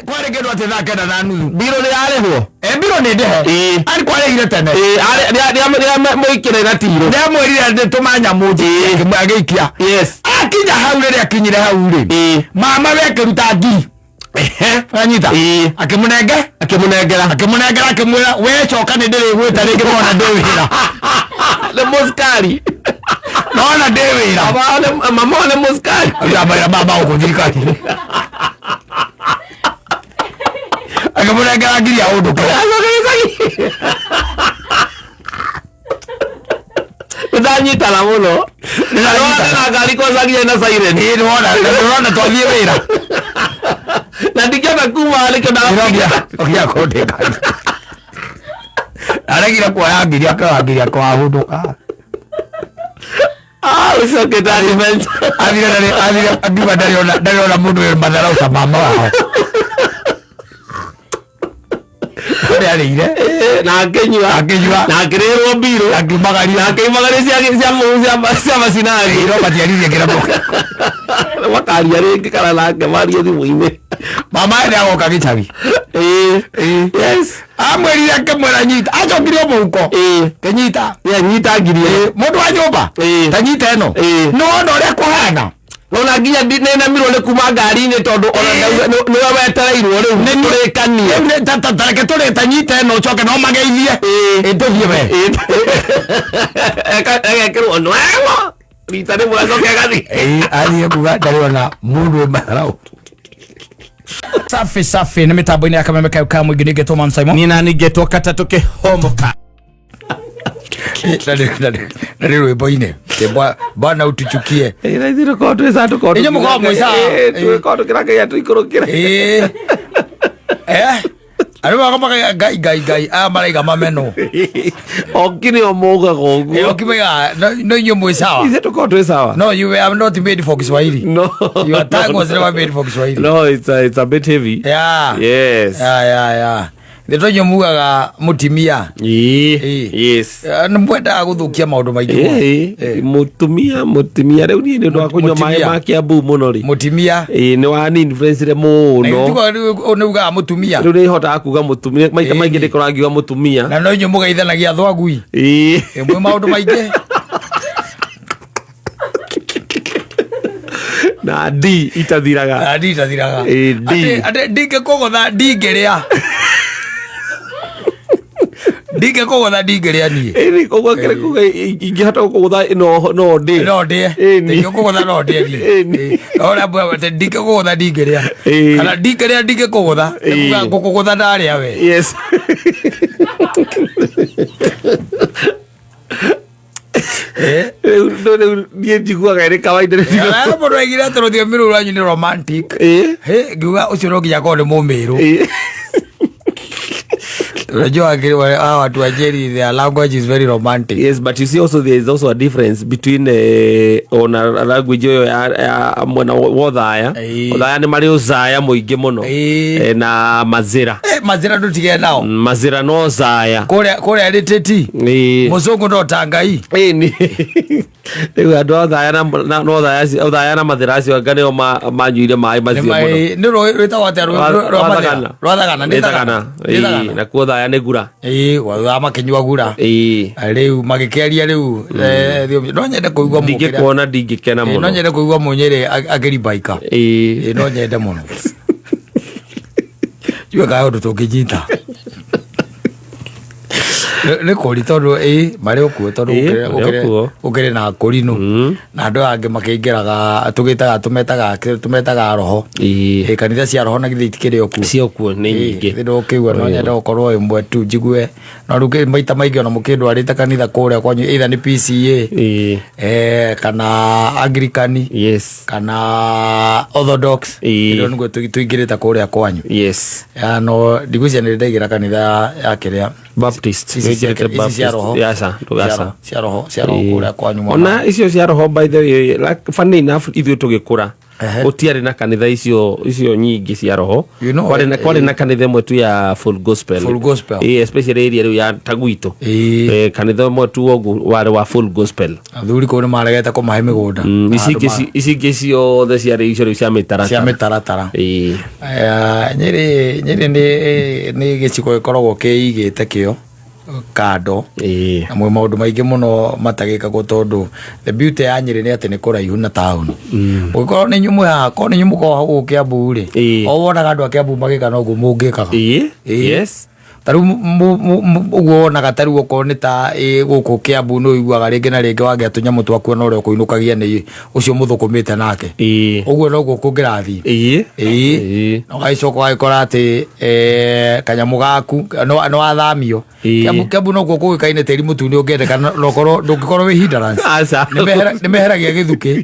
Kwarĩ kĩndũ atĩ thaa 9:30. Mbirũ nĩ yarĩhwo. E mbirũ nĩ ndĩhe. Ĩĩ. Arĩ kwarĩhire tene. Ĩĩ, rĩa mũikĩre na tirũ. Ndamwĩrire ndĩtũma nyamũ Ĩĩ. agĩikia. Yes. Akinya hau rĩrĩa akinyire hau rĩ. Ĩĩ. Mama we akĩruta ngiri. Ehe. Anyita. Ĩĩ. Akĩmũnenge. Akĩmũnengera. Akĩmũnengera akĩmwĩra we coka nĩ ndĩrĩgwĩta rĩngĩ nona ndĩ wĩra. Nĩ mũcikari. Nona ndĩ wĩra. Mama nĩ mũcikari. Ndamwĩra mama ũkũ thirikari. Akĩmũnengera ngiri ya ũndũke. Nĩndanyitana mũno. Nĩndanyitana. Na ngari kwanza na siren. Ĩĩ nĩwona nĩwona twathiĩ wĩra. Na ndingĩenda kuma nĩkĩo Ĩrogia ogia kũndĩka. Aregire kuoya ngiri akĩoya ngiri akĩwahũndũka. Ah, ũcokete adventure. Athire ndarĩ athire akiuga ndarĩ ona ndarĩ ona mũndũ wĩ matharau ta mama wao. Ũrĩa arĩire Eh, na akĩnyua Akĩnyua. na akĩrĩrwo mbirũ akiumagaria na akĩumagaria cia macinani iro matiaririe kĩramo. makaria rĩngĩ kana nake marie thimũ-inĩ. Mama nĩ agoka gĩcagi. Ĩĩ. Ĩĩ. Yes. Amwĩrire akĩmwĩra nyita acokire o mũhuko. Ĩĩ. Kĩnyita. Yeah, nyita ngiri ĩyo. Mũndũ wa nyũmba. Ĩĩ. Ta nyita ĩno. Ĩĩ. Nĩwona ũrĩa kũhana. Ona nginya nĩnemirwo nĩ kuma ngari-inĩ tondũ ona Ĩĩ. nĩwe wetereirwo rĩu tũrĩkanie. Rĩu nĩ- ta reke tũrĩ ta nyita ĩno ũcoke no mageithie. Ĩĩ. Ĩ tũthiĩ we. Ĩĩ. Egekĩrwo nwegwa rita rĩmwe acoke agathiĩ. Ĩĩ athiĩ kuga ndarĩ ona mũndũ wĩ matharau. Safi safi nä mä tambo-inä ya kameme kayo ka må ingä nä ngetwo man Simon. Niĩ nani ngetwo katatũ kĩhomoka. Na nĩ rwĩmbo-inĩ Atĩ bwana utuchukie. Inyuĩ Inyuĩ mũkoragwo mwĩ sawa. Tũkorwo tũkĩrakagia tũikũrũkĩre. Ĩĩ. Eh? Arĩa makomaga ngai ngai ngai aya maraiga mameno. Oki nĩo maugaga ũguo. Ĩĩ okimaga no inyuĩ mwĩ sawa. Ithuĩ tũkoragwo twĩ sawa. No, you were not made for Kiswahili. No. Your tongue was never made for Kiswahili. No, it's a bit heavy. Yeah. Yes. Yeah. Nĩ inyuĩ mugaga mũtimia. Ĩĩ. Ĩĩ. Yes. Nĩ mwendaga gũthũkia maũndũ maingĩ mũno. Ĩĩ. Ĩĩ. Mũtumia mũtumia rĩu niĩ nĩ ũndũ wa kũnyua maĩ Mũtumia. ma Kiambu mũno rĩ. Mũtimia. Ĩĩ nĩ wani influence mũno. Nĩ ugaga mũtumia. Rĩu nĩ hotaga kuga mũtumia maita Ĩĩ. maingĩ ndĩkoraga ngiuga mũtumia. Na no inyuĩ mũgeithanagia thwagui. Ĩĩ. Ĩ, mwĩ maũndũ maingĩ. Na D itathiraga. Na ndi itathiraga. Ĩĩ, ndi. Atĩ ndingĩkũgũtha ndingĩrĩa. Ndingĩkũgũtha ndingĩrĩa niĩ. Ĩĩ koguo kĩrĩ kuga ingĩhota gũkũgũtha no no ndĩe. No ndĩe. Ĩĩ, ni. Ndingĩkũgũtha no ndĩe niĩ. Ĩĩ, ni. Ora mbwa atĩ ndingĩkũgũtha ndingĩrĩa. Ĩĩ. Kana ndingĩrĩa ndingĩkũgũtha. Nĩ kuga Ĩĩ. ngũkũgũtha ndarĩa we. Yes. Eh? Rĩu rĩu niĩ njiguaga ĩrĩ kawaida rĩu. Ara mũndũ aigire atĩ rũthiomi rũu rwanyu nĩ romantic. Ĩĩ. Hĩ, ngiuga ũcio no nginya akorwo nĩ mũmĩrũ. Ĩĩ. Unajua hawa watu wa Njeri their language is very romantic. Yes, but you see also there is also a difference between ona language ĩyo ya mwena wa Othaya. Ĩĩ. Othaya nĩ marĩ ũcaya mũingĩ mũno. Ĩĩ. Na mazĩra. Mazĩra ndũtige nao. Mazĩra no ũcaya. Kũrĩa rĩtĩti. Ĩĩ. Mũcũngũ no ta Ngai. Ĩĩ ni. Rĩu andũ a Othaya na Othaya na mathĩra acio anga nĩo manyuire maĩ macio mũno. Nĩ rũĩ rwĩtagwo atĩa rũĩ rwa Mathĩra? Rwa Thagana, nĩ Nĩ Thagana. Nĩ Ĩĩ, Thagana. nakuo Othaya nĩ ngura. Ĩĩ, gwathaa makĩnyua gura. Ĩĩ. Rĩu magĩkĩaria rĩu no nyende kũigua mũkĩra. Ndingĩkuona ndingĩkena Ĩĩ, no mũno. nyende kũigua mũnyĩrĩ akĩrimbaika. Ĩĩ. Ĩĩ, no nyende mũno. Njue kana ũndũ tũngĩnyita. Nĩ kũri tondũ ĩĩ marĩ okuo tondũ Ĩĩ, marĩ okuo. gũkĩrĩ na kũrinũ na andũ aya angĩ makĩingĩraga tũgĩtaga tũmetaga roho. Ĩĩ. Ĩĩ, kanitha cia roho na githĩ itikĩrĩ o kuo. Cio kuo nĩ nyingĩ. Ĩĩ, ndũkĩigua no nyende gũkorwo ĩmwe tu njigue no rĩu maita maingĩ ona mũkĩndwarĩte kanitha kũrĩa kwanyu either nĩ PCA Ĩĩ. kana Anglican Yes. kana Orthodox. Ĩĩ. Ĩyo nĩguo tũingĩrĩte kũrĩa kwanyu. Yes. Ya, no ndigwĩciria nĩ ndaingĩra kanitha ya kĩrĩa Baptist. Ici cia- Nĩnjĩrĩte ici cia roho. Yaca, ndũgaca. Cia roho kũrĩa kwanyu mwena. Ona icio cia roho by the way, like, funny enough ithuĩ tũgĩkũra. Gũtiarĩ na kanitha icio nyingĩ cia roho. You know, Kwarĩ na kanitha ĩmwe tu ya full gospel. Full gospel. Especially area rĩu ya ta gwitũ. Kanitha ũmwe tu ũguo warĩ wa full gospel. Athuri kũu nĩ maregete kũmahe mĩgũnda. Ici ingĩ ciothe ciarĩ icio rĩu cia cia mĩtaratara. Mĩtaratara. Nyĩrĩ nĩ gĩcigo gĩkoragwo kĩigĩte kĩo kando na mwĩ maũndũ maingĩ mũno matagĩkagwo, tondũ the beauty ya Nyĩrĩ nĩ atĩ nĩ kũraihu na taũni. Ũngĩkorwo nĩ inyuĩ mwĩ haha, korwo nĩ inyuĩ mũkoragwo hau gũkũ Kĩambu rĩ, o wonaga andũ a Kĩambu magĩka noguo mũngĩkaga. Ta rĩu ũguo wonaga, ta rĩu okorwo nĩ ta gũkũ Kĩambu, nĩ ũiguaga rĩngĩ na rĩngĩ wagĩa tũnyamũ twaku, ona ũrĩa ũkũinũkagia nĩ ũcio mũthũkũmĩte nake. Ũguo noguo kũngĩrathiĩ. Na ũgagĩcoka ũgagĩkora atĩ kanyamũ gaku nĩ wathamio. Kĩambu nokuo kũĩkaine tĩri mũtune ũngĩendeka, na ũkorwo ndũngĩkorwo wĩ hindrance. Aca. Nĩ meheragia gĩthukĩ.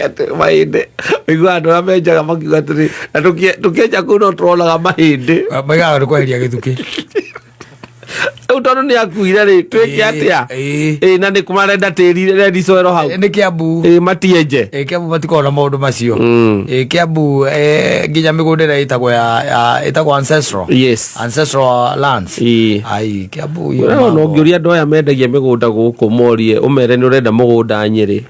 Atĩ mahĩndĩ, ũigua andũ arĩa menjaga makiuga atĩrĩ, na tũkĩenja kũu no tũronaga mahĩndĩ. Maigaga nĩ kweheria gĩthukĩ. Rĩu tondũ nĩ akuire rĩ, twĩke atĩa? Ĩ, na nĩ kũmarenda tĩri rendi soil hau. Nĩ Kĩambu. Ĩ, matienje. Kĩambu matikoragwo na maũndũ macio. Kĩambu nginya mĩgũnda ĩrĩa ĩtagwo ya ĩtagwo ancestral ancestral lands. Ai, Kĩambu No no ũngĩũria andũ aya mendagia mĩgũnda gũkũ, morie ũmere nĩ ũrenda mũgũnda Nyĩrĩ,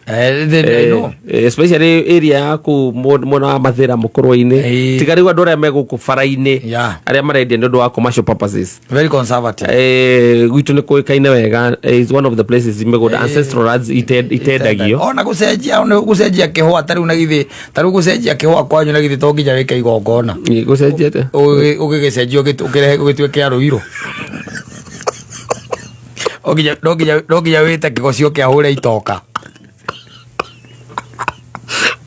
They know. Especially area ya kũu mwena wa Mathĩra mũkũrwe-inĩ, tiga rĩu andũ arĩa me gũkũ bara-inĩ, arĩa marendia nĩ ũndũ wa commercial purposes. Very conservative. Gwitũ nĩ kũĩkaine wega, is one of the places mĩgũnda ancestral lands itendagio. Ona gũcenjia, ona gũcenjia kĩhũa ta rĩu, na githĩ ta rĩu gũcenjia kĩhũa kwanyu, na githĩ to nginya wĩke igongona? Gũcenjia atĩa? Ũgĩgĩcenjia ũkĩrehe ũgĩtue kĩa rũirũ. No nginya wĩte kĩgocio kĩahũre itoka.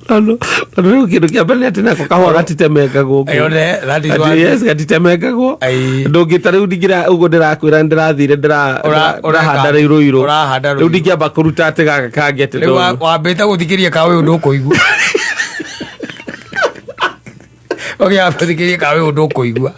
Tondũ rĩu kĩndũ kĩa mbere nĩ atĩ nako kahũa gatitemengagwo. One, that is Atĩ yes, gatitemengagwo. Ndũngĩta rĩu ndingĩra ũguo ndĩrakwĩra ndĩrathire ndĩrahanda rĩu rũirũ. Ũrahanda Rĩu rũirũ. ndingĩamba kũruta atĩ gaka kangĩ atĩ Rĩu wambĩte gũthikĩria ka ũyũ ndũkũigua, ũgĩa gũthikĩria ka ũyũ ndũkũigua,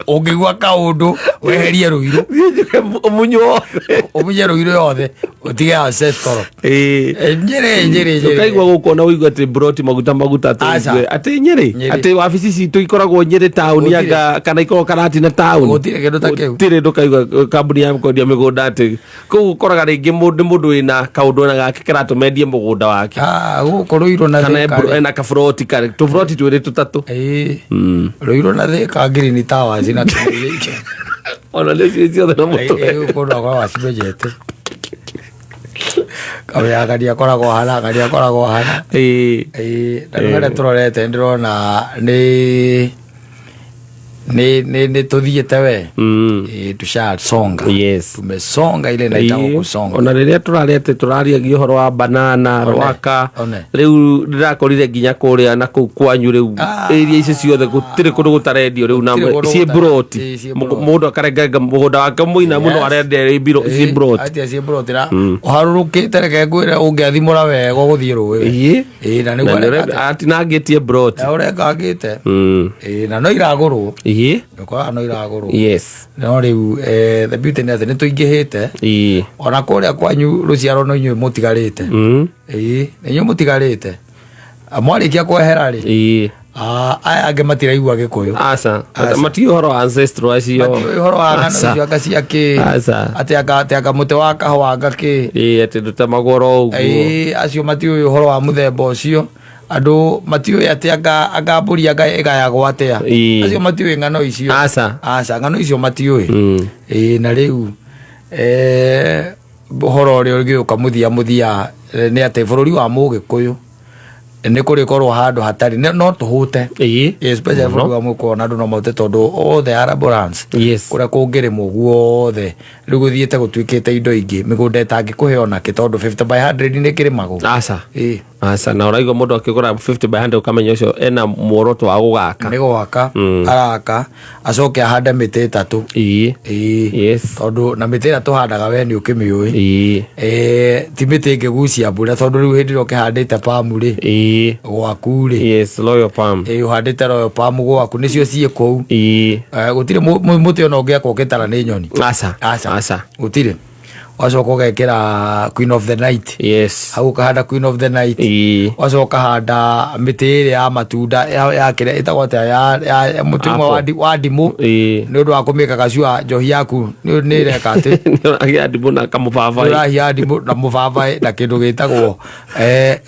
ũngĩigua kaũndũ weherie rũirũ. Thiĩ njuge ũmunywo wothe. Ũmunye rũirũ yothe, ũtige ancestral. Nyĩrĩ, Nyĩrĩ, Nyĩrĩ. Ũkaigua gũkũ ona ũigua atĩ broti maguta maguta atĩ Aca. ũigue atĩ Nyĩrĩ, Nyĩrĩ. atĩ wabici citũ ikoragwo Nyĩrĩ taũni. Gũtirĩ. Anga kana ikoragwo Karatina taũni. Gũtirĩ kĩndũ ta kĩu. Gũtirĩ ndũkaigua kambuni ya kwendia mĩgũnda atĩ kũu ũkoraga rĩngĩ mũndũ nĩ mũndũ wĩna kaũndũ ena gake karatũma endie mũgũnda wake. Ah, gũkũ rũirũ na Kana Thĩka rĩ. ena kaburoti karĩ tũburoti twĩrĩ tũtatũ. Rũirũ na Thĩka, Green Towers na kĩndũ gĩkĩ. Ona nĩ cio ciothe na mũtwe. Rĩu kũndũ akoragwo acimenyete, kamenya gani akoragwo hana, gani akoragwo hana. Na rĩu harĩa tũrorete ndĩrona nĩ tũthiĩte we. Tushasonga. Tumesonga, ile inaitagwo kusonga. Ona rĩrĩa tũrarĩa atĩ tũrariagia ũhoro wa banana One, rwaka, one. Rĩu ndĩrakorire nginya kũrĩa na kũu kwanyu rĩu, area icio ciothe gũtirĩ kũndũ gũtarendio rĩu na Gũtirĩ kũndũ ciĩ mburoti. Ĩĩ, ciĩ mburoti. Mũndũ akarengenga mũgũnda wake mũina mũno, arendia ciĩ mburoti. Atia ciĩ mburoti na ũharũrũkĩte, reke ngwĩre, ũngĩathimũra wega ũgũthiĩ rũĩ. Ĩĩ, na Na nĩguo nĩ atinangĩtie mburoti. Na ũrengangĩte. Ĩĩ, na no iragũrwo. Ũkoraga no iragũrwo. No rĩu the beauty nĩ atĩ nĩ tũingĩhĩte. Ona kũrĩa kwanyu rũciaro no inyuĩ mũtigarĩte. Ĩĩ, nĩ inyuĩ mũtigarĩte. Ah, mwarĩkia kwehera rĩ, aya angĩ matiraigua Gĩkũyũ. Aca. Aca. Matiũĩ ũhoro wa ancestral acio. Matiũĩ ũhoro wa ng'ano Aca. icio anga cia kĩ. Aca. Atĩ anga mũtĩ wa kahũa anga kĩ. Ĩĩ, atĩ ndũtemagwo oro ũguo. Ĩĩ, acio matiũĩ ũhoro wa mũthemba ũcio. Andũ matiũĩ atĩ anga mbũri anga ĩgayagwo atĩa. Acio matiũĩ ng'ano icio. Aca. Aca, ng'ano icio matiũĩ. Ĩĩ, na rĩu ũhoro ũrĩa ũngĩũka mũthia mũthia nĩ atĩ bũrũri wa Mũgĩkũyũ nĩ kũrĩkorwo handũ hatarĩ no tũhũte. Especially bũrũri wa Mũgĩkũyũ, ona andũ no mahote tondũ othe arable lands kũrĩa kũngĩrĩmwo guothe rĩu gũthiĩte gũtuĩkĩte indo ingĩ, mĩgũnda ĩtangĩkũhe onakĩ, tondũ 50 by 100 nĩ kĩrĩmagwo. Aca. Ĩĩ. Aca, na ũraigua mũndũ akĩgũra 50 by 100 ũkamenya ũcio ena muoroto wa gũgaka. Nĩ gwaka araka, acoke ahande mĩtĩ 3. Ĩĩ. Tondũ na mĩtĩ ĩrĩa tũhandaga we nĩ ũkĩmĩũĩ. Ti mĩtĩ ĩngĩgucia mbura, tondũ rĩu hĩndĩ ĩrĩa ũkĩhandĩte palm rĩ, gwaku rĩ, Yes, royal palm. Ĩĩ, ũhandĩte royal palm gwaku, nĩcio ciĩ kũu. Gũtirĩ mũtĩ ona ũngĩakwo ũkĩtara nĩ nyoni. Aca. Aca. Aca. Gũtirĩ. Ũgacoka ũgekĩra queen of the night. Yes. Hau ũkahanda queen of the night. Ũgacoka ũkahanda mĩtĩ ĩrĩa ya matunda ya kĩrĩa ĩtagwo atĩa, ya mũtĩ ũmwe wa ndimũ. Nĩ ũndũ wa kũmĩkaga sure njohi yaku nĩ ĩreka atĩ. Nĩ ndimũ na kamũbabaĩ. Nĩ ũrahia ndimũ na mũbabaĩ na kĩndũ gĩtagwo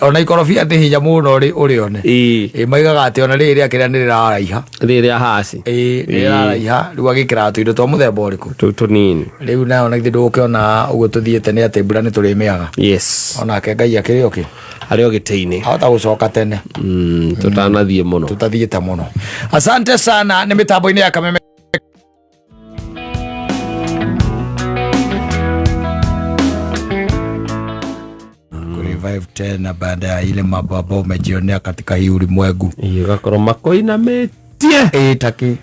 ona ikorobia nĩ hinya mũno ũrĩone. Maigaga atĩ ona rĩrĩ rĩa kĩrĩa nĩ rĩraraiha. Rĩrĩ rĩa haci. Nĩ rĩraraiha. Rĩu agĩkĩraga tũindo twa mũthemba ũrĩkũ? Tũu tũnini. Rĩu nayo na githĩ ndũgũkĩona ũguo tũthiĩte nĩ atĩ mbura nĩ tũrĩmĩaga. Yes. Onake Ngai akĩrĩ okĩ? Arĩ o gĩtĩ-inĩ. Ahota gũcoka tene. Tũtanathiĩ mũno. Tũtathiĩte mũno. Asante sana nĩ mĩtambo-inĩ ya Kameme. Revive tena baada ya ile mambo ambayo umejionea katika hii ulimwengu. Igakorwo makoinamĩtie. Ĩtaki.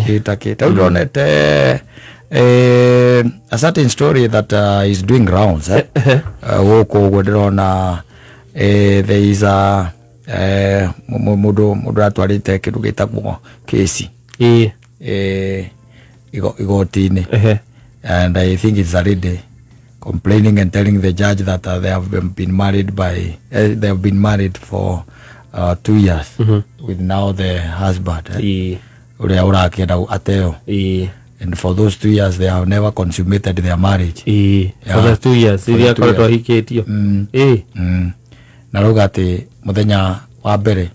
Ĩtaki. Tau ndonete a certain story that is doing rounds, eh? Gũkũ ũguo ndĩrona there is a mũndũ ũratwarĩte kĩndũ gĩtagwo kesi. Igoti-inĩ. And I think it's a lady complaining and telling the judge that they have been married by they have been married for 2 years with now the husband uria urakienda ateo. And for those 2 years they have never consummated their marriage. For the 2 years iria akoretwo ahikĩtio. Na rauga atĩ mũthenya wa mbere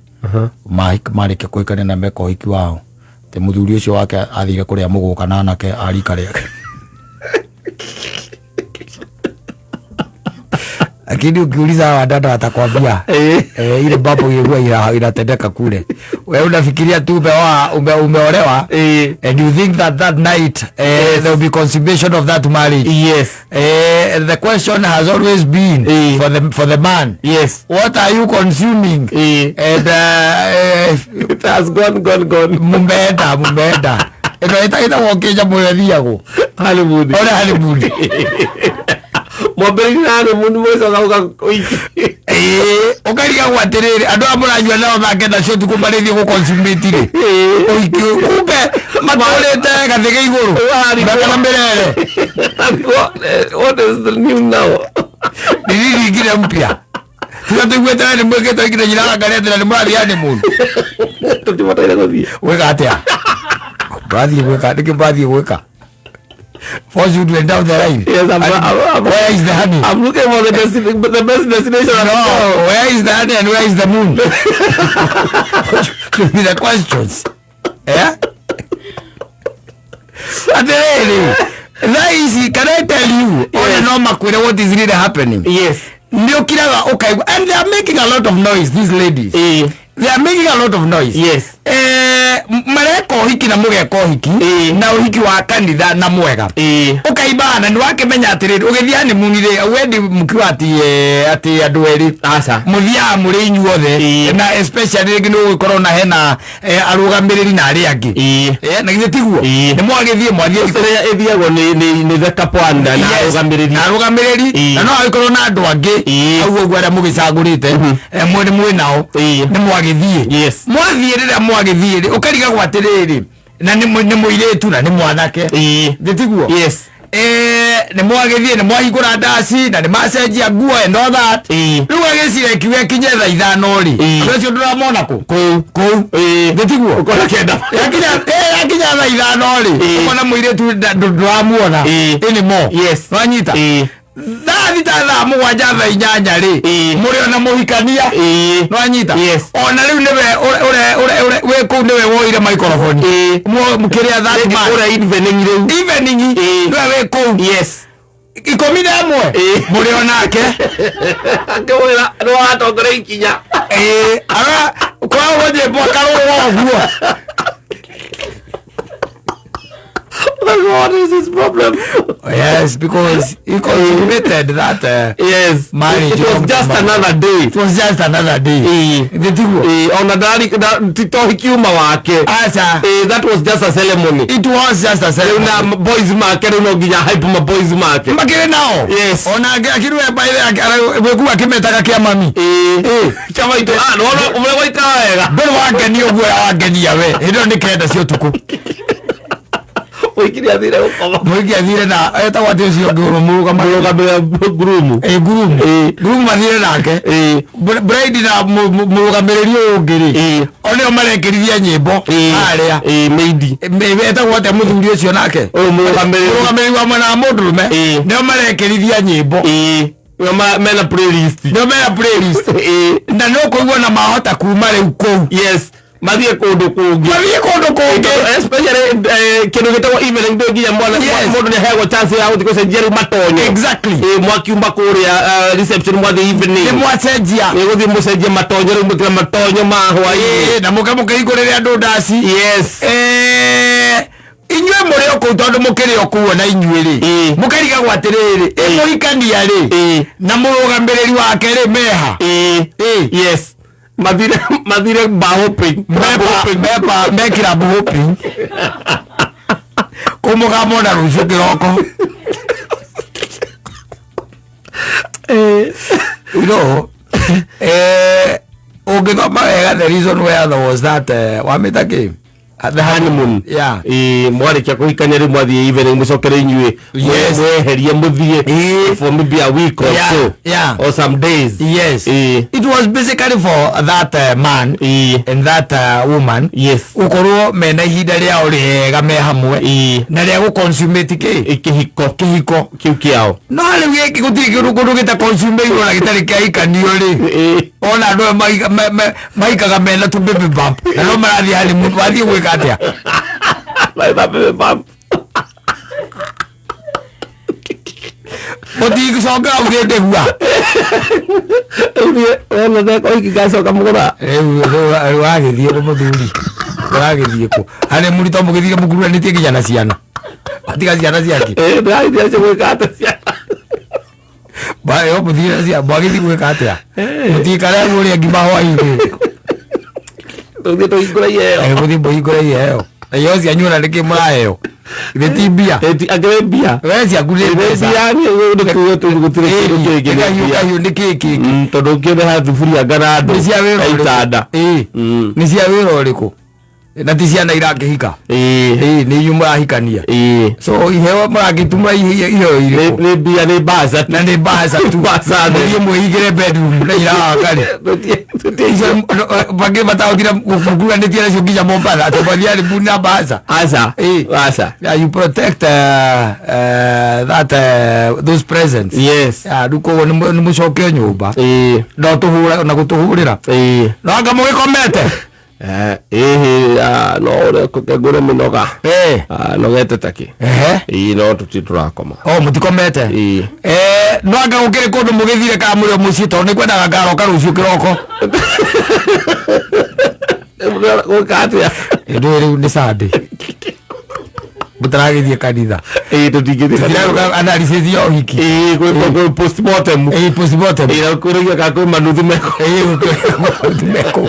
marĩkia kũhikania na meka ũhiki wao, atĩ mũthuri ũcio wake athire kũrĩa mũgũka na anake a rika rĩake. Lakini ukiuliza hawa dada watakwambia, ile mambo ilikuwa inatendeka kule. Wewe unafikiria tu umeolewa, and you think that that night there will be consummation of that marriage. Yes. The question has always been for the man. Yes. What are you consuming? And it has gone. Mumeenda. Ino ita wokeja mwethiago. Hollywood. Ora Hollywood. Mwambĩrĩria na honeymoon mũgĩcoka ũka Ũkarigagwo atĩrĩrĩ, andũ aya mũranyua nao make nacio ũtukũ marĩthiĩ gũ-consummate rĩ. Ũhiki kumbe matũrĩte gathĩ ge igũrũ. Kana mĩrere. What is the new now? Ni nini ingine mpya? Tiga tũiguĩte we nĩ mwĩkĩte ũhiki na nyina wa Ngai atĩ na nĩ mũrathiĩ honeymoon. Tũtibataire gũthiĩ. Gwĩka atĩa? Mũrathiĩ gwĩka, nĩkĩ mũrathiĩ gwĩka? Force you to end down the line. Yes, I'm, where is the honey? I'm looking for the best destination. No, where is the honey and where is the moon? Should be the questions. Yeah? Atĩrĩrĩ, thaa ici, can I tell you? Yes. No makwĩre what is really happening. Yes. Nĩ ũkiraga ũkaigua, and they are making a lot of noise, these ladies. They are making a lot of noise. Yes. Mareka ũhiki na mũgeka ũhiki, na ũhiki wa kanitha na mwega. Ũkaibana nĩ wakĩmenya atĩrĩrĩ, ũgĩthiĩ honeymoon rĩ, wendi mũkiuga atĩ andũ erĩ. Aca. Mũthiaga mũrĩ inyuothe, na especially rĩngĩ nĩ ũgũkorwo na hena arũgamĩrĩri na arĩa angĩ. Na githĩ tiguo? Nĩ mwagĩthiĩ, mwathiĩ Ĩrĩa ĩthiagwo nĩ the couple and na arũgamĩrĩri. Na arũgamĩrĩri, na no agĩkorwo na andũ angĩ. Hau ũguo arĩa mũgĩcagũrĩte, mwĩ nao. Nĩ mwagĩthiĩ. Yes. Mwathiĩ rĩrĩa mwagĩthiĩ rĩ, ũkarigagwo atĩrĩrĩ, na nĩ mũirĩtu na nĩ mwanake. Nĩ tiguo? Yes. Nĩ mwagĩthiĩ, nĩ mwahingũra ndaci, na nĩ macenjia nguo and all that. Rĩu agĩciria kiuga kinye thaa ithano rĩ, andũ acio ndũramona kũ? Kũu. Kũu. Nĩ tiguo? Ũkona kenda. Yakinya thaa ithano rĩ, ũkona mũirĩtu ndũramuona anymore. Yes. Nĩwanyita? Thaa thita, thaa mũgwanja, thaa inyanya rĩ, mũrĩ ona mũhikania. Nĩwanyita? Yes. Ona rĩu nĩwe wĩ kũu nĩwe woire microphone. Mũkĩrĩa that man. Ũrĩa evening rĩu. Evening, nĩwe wĩ kũu. Yes. 11. Mũrĩ onake. Akĩmwĩra, nĩ watongoria ikinya. Ara, kwa ũguo nyĩmbo akarũga ũguo. What is his problem? Yes, because he consummated that Yes. marriage. It was just another day. It was just another day. Nĩ tiguo? Ona ndari ti to ũhiki uma wake. Aca. That was just a ceremony. It was just a Rĩu ceremony. na boys make rĩu no nginya hype ma boys make. Makĩrĩ nao. Yes. Ona akĩrue by the wĩkua akĩmetaga kĩa mami. Chama itũ, nĩwona ũrĩa gwaikara wega. Ndũrĩ wangenia ũguo wangenia we. Hĩndĩ ĩyo nĩ 9 cia ũtukũ. Mũhiki nĩ athire gũkoma. Mũhiki athire na etagwo atĩ ũcio ũngĩ mũrũgamĩrĩri. Mũrũgamĩrĩri ngurumu. Ĩ ngurumu. Ĩ. Ngurumu mathire nake. Ĩ. Bride na mũrũgamĩrĩri ũyũ ũngĩ rĩ, Ĩ. o nĩo marekĩrithia nyĩmbo Ĩ. harĩa. Ĩ, maidi. Etagwo atĩa mũthuri ũcio nake? Ũyũ mũrũgamĩrĩri. Mũrũgamĩrĩri wa mwena wa mũndũrũme. Ĩ. Nĩo marekĩrithia nyĩmbo. Ĩ. Nĩo mena playlist. Nĩo mena playlist. Ĩ. Na no kũigua na mahota kuma rĩu kũu. Yes. Mathiĩ kũndũ kũngĩ. Mathiĩ kũndũ kũngĩ. Especially kĩndũ gĩtagwo evening ndũ nginya mwana Yes. mũndũ nĩ aheagwo chance ya gũthiĩ gũcenjia rĩu matonyo. Exactly. Ĩ, mwakiuma kũrĩa reception mwathiĩ evening. Nĩ mwacenjia. Nĩ gũthiĩ mũcenjie matonyo rĩu mũkĩra matonyo ma hwaĩ-inĩ. Ĩ, na mũke mũkĩhingũrĩre andũ ndaci. Yes. Inyuĩ mũrĩ o kũu tondũ mũkĩrĩ o kũu ona inyuĩ rĩ, Ĩ. mũkarigagwo atĩrĩrĩ, ĩ mũhikania rĩ Ĩ. na mũrũgamĩrĩri wake rĩ meha? Ĩ. Ĩ. Yes. Mathire bar hopping. Mepa me club hopping kũ mũkamona rũciũ kĩroko. You know, ũngĩthoma wega the reason where there was that wamĩta kĩ? The Honeymoon. Yeah. Ĩ, mwarĩkia kũhikania rĩu mwathiĩ evening mũcokere inyuĩ Yes. mweherie mũthiĩ Ĩ. for maybe a week or Yeah, so yeah. or some days. Yes. Ĩ. It was basically for that man Ĩ. and that woman Yes. gũkorwo mena ihinda rĩao rĩega me hamwe Ĩ. na rĩa gũconsumate kĩ? Ĩ, kĩhiko. Kĩhiko. Kĩu kĩao. No rĩu gĩkĩ gũtirĩ kĩndũ kũndũ gĩta consume-irwo na gĩtarĩ kĩahikanio rĩ. Ĩ. Ona andũ aya maikaga mena tu baby bump na no marathiĩ honeymoon, wathiĩ gwĩka atĩa? Maitha baby bump. Mũtingĩcoka hau gĩndĩgua. Rĩu niĩ, wona theko iki ngacoka mũgũra. Rĩu rĩu wagĩthiĩ kũ mũthuri? Ũragĩthiĩ kũ? Harĩ mũrito mũgĩthire mũkururanĩtie nginya na ciana. Watiga ciana ciake. Ĩ, ndĩragĩthiĩ acio gwĩka atĩa ciana? Ba, yo mũthire na ciana, mwagĩthiĩ gwĩka atĩa? Mũtikare mũrĩe ngima hwaĩ-inĩ. Tũthiĩ tũhingũre iheo. Mũthiĩ mũhingũre iheo. Na iheo cianyu ona nĩkĩ mũraheo? Githĩ ti mbia? Ĩ, angĩ nĩ mbia. We ciaku nĩ Nĩ mbeca. mbia, nĩ kuga gũtirĩ kĩndũ kĩngĩ nĩ Kahiũ mbia. kahiũ nĩ kĩ kĩngĩ? Tondũ ũngĩoneha thuburia ngana andũ. Nĩ cia wĩra na ũrĩkũ? itanda. Ĩ. Nĩ cia wĩra ũrĩkũ? Na ti ciana irakĩhika. Ĩ. Ĩ, nĩ inyuĩ mũrahikania. Ĩ. So iheo mũragĩtuma iheo irĩkũ? Nĩ mbia, nĩ mbaca tu. Na nĩ mbaca tu. Mbaca nĩ. Mũthiĩ mwĩhingĩre bedroom na irahaka rĩ. Tũthiĩ. Icio, bangĩ matahotire mũkururanĩtie nacio nginya Mombasa, atĩ mwathiĩ honeymoon na mbaca. Aca. Ĩ. Aca. Yeah, you protect that those presents. Yes. Yeah, rĩu koguo nĩ mũcokio nyũmba. Ĩ. No tũhũra na gũtũhũrĩra. Ĩ. No anga mũgĩkomete? Ĩhĩ, no ũrĩa ngũre mĩnoga. Ĩ. Nogete takĩ. Ehe. Ĩ, no tũtirĩ tũrakoma. O, mũtikomete? Ĩ. No anga gũkĩrĩ kũndũ mũgĩthire kana mũrĩ o mũciĩ tondũ nĩ kwendaga ngaroka rũciũ kĩroko. Gwĩka atĩa? Ĩndĩ rĩu nĩ Sunday. Mũtaragĩthiĩ kanitha. Ĩ, tũtingĩthiĩ kanitha. Tũtirarũga analysis ya ũhiki. Ĩ, gwĩ postmortem. Ĩ, postmortem. Ĩ, na kwĩragia kana kwĩ manuthi meko. Ĩ, kwĩ manuthi meko.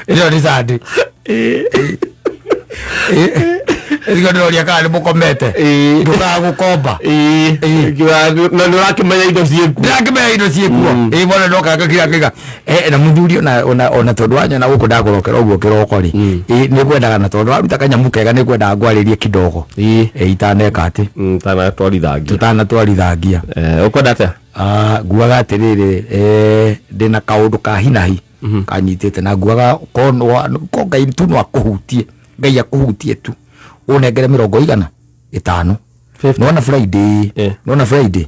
Ĩno nĩ Sunday. Ĩ. Ĩ, ĩrigwo ndĩroria kana nĩ mũkomete. Ĩ. Ndũkaga gũkomba. Ĩ. Ĩ. Na nĩ ũrakĩmenya indo ciĩkuo. Ndĩrakĩmenya indo ciĩkuo. Ĩ, mwana ndoka ngakira ngaiga. Na mũthuri ona tondũ wanyona gũkũ ndagũrokera ũguo kĩroko rĩ. Ĩ, nĩngwendaga na tondũ waruta kanyamũ kega nĩngwendaga ngwarĩrie kidogo. Ĩ. Ĩ, itaneka atĩ. Tanatwarithangia. Tũtanatwarithangia. Ũkwenda atĩa? Nguaga atĩrĩrĩ, ndĩna kaũndũ ka hinahi kanyitĩte na nguaga ko Ngai tu no akũhutie. Ngai akũhutie tu. Ũnengere mĩrongo igana ĩtano. Fifty. Nona Friday. Nona Friday.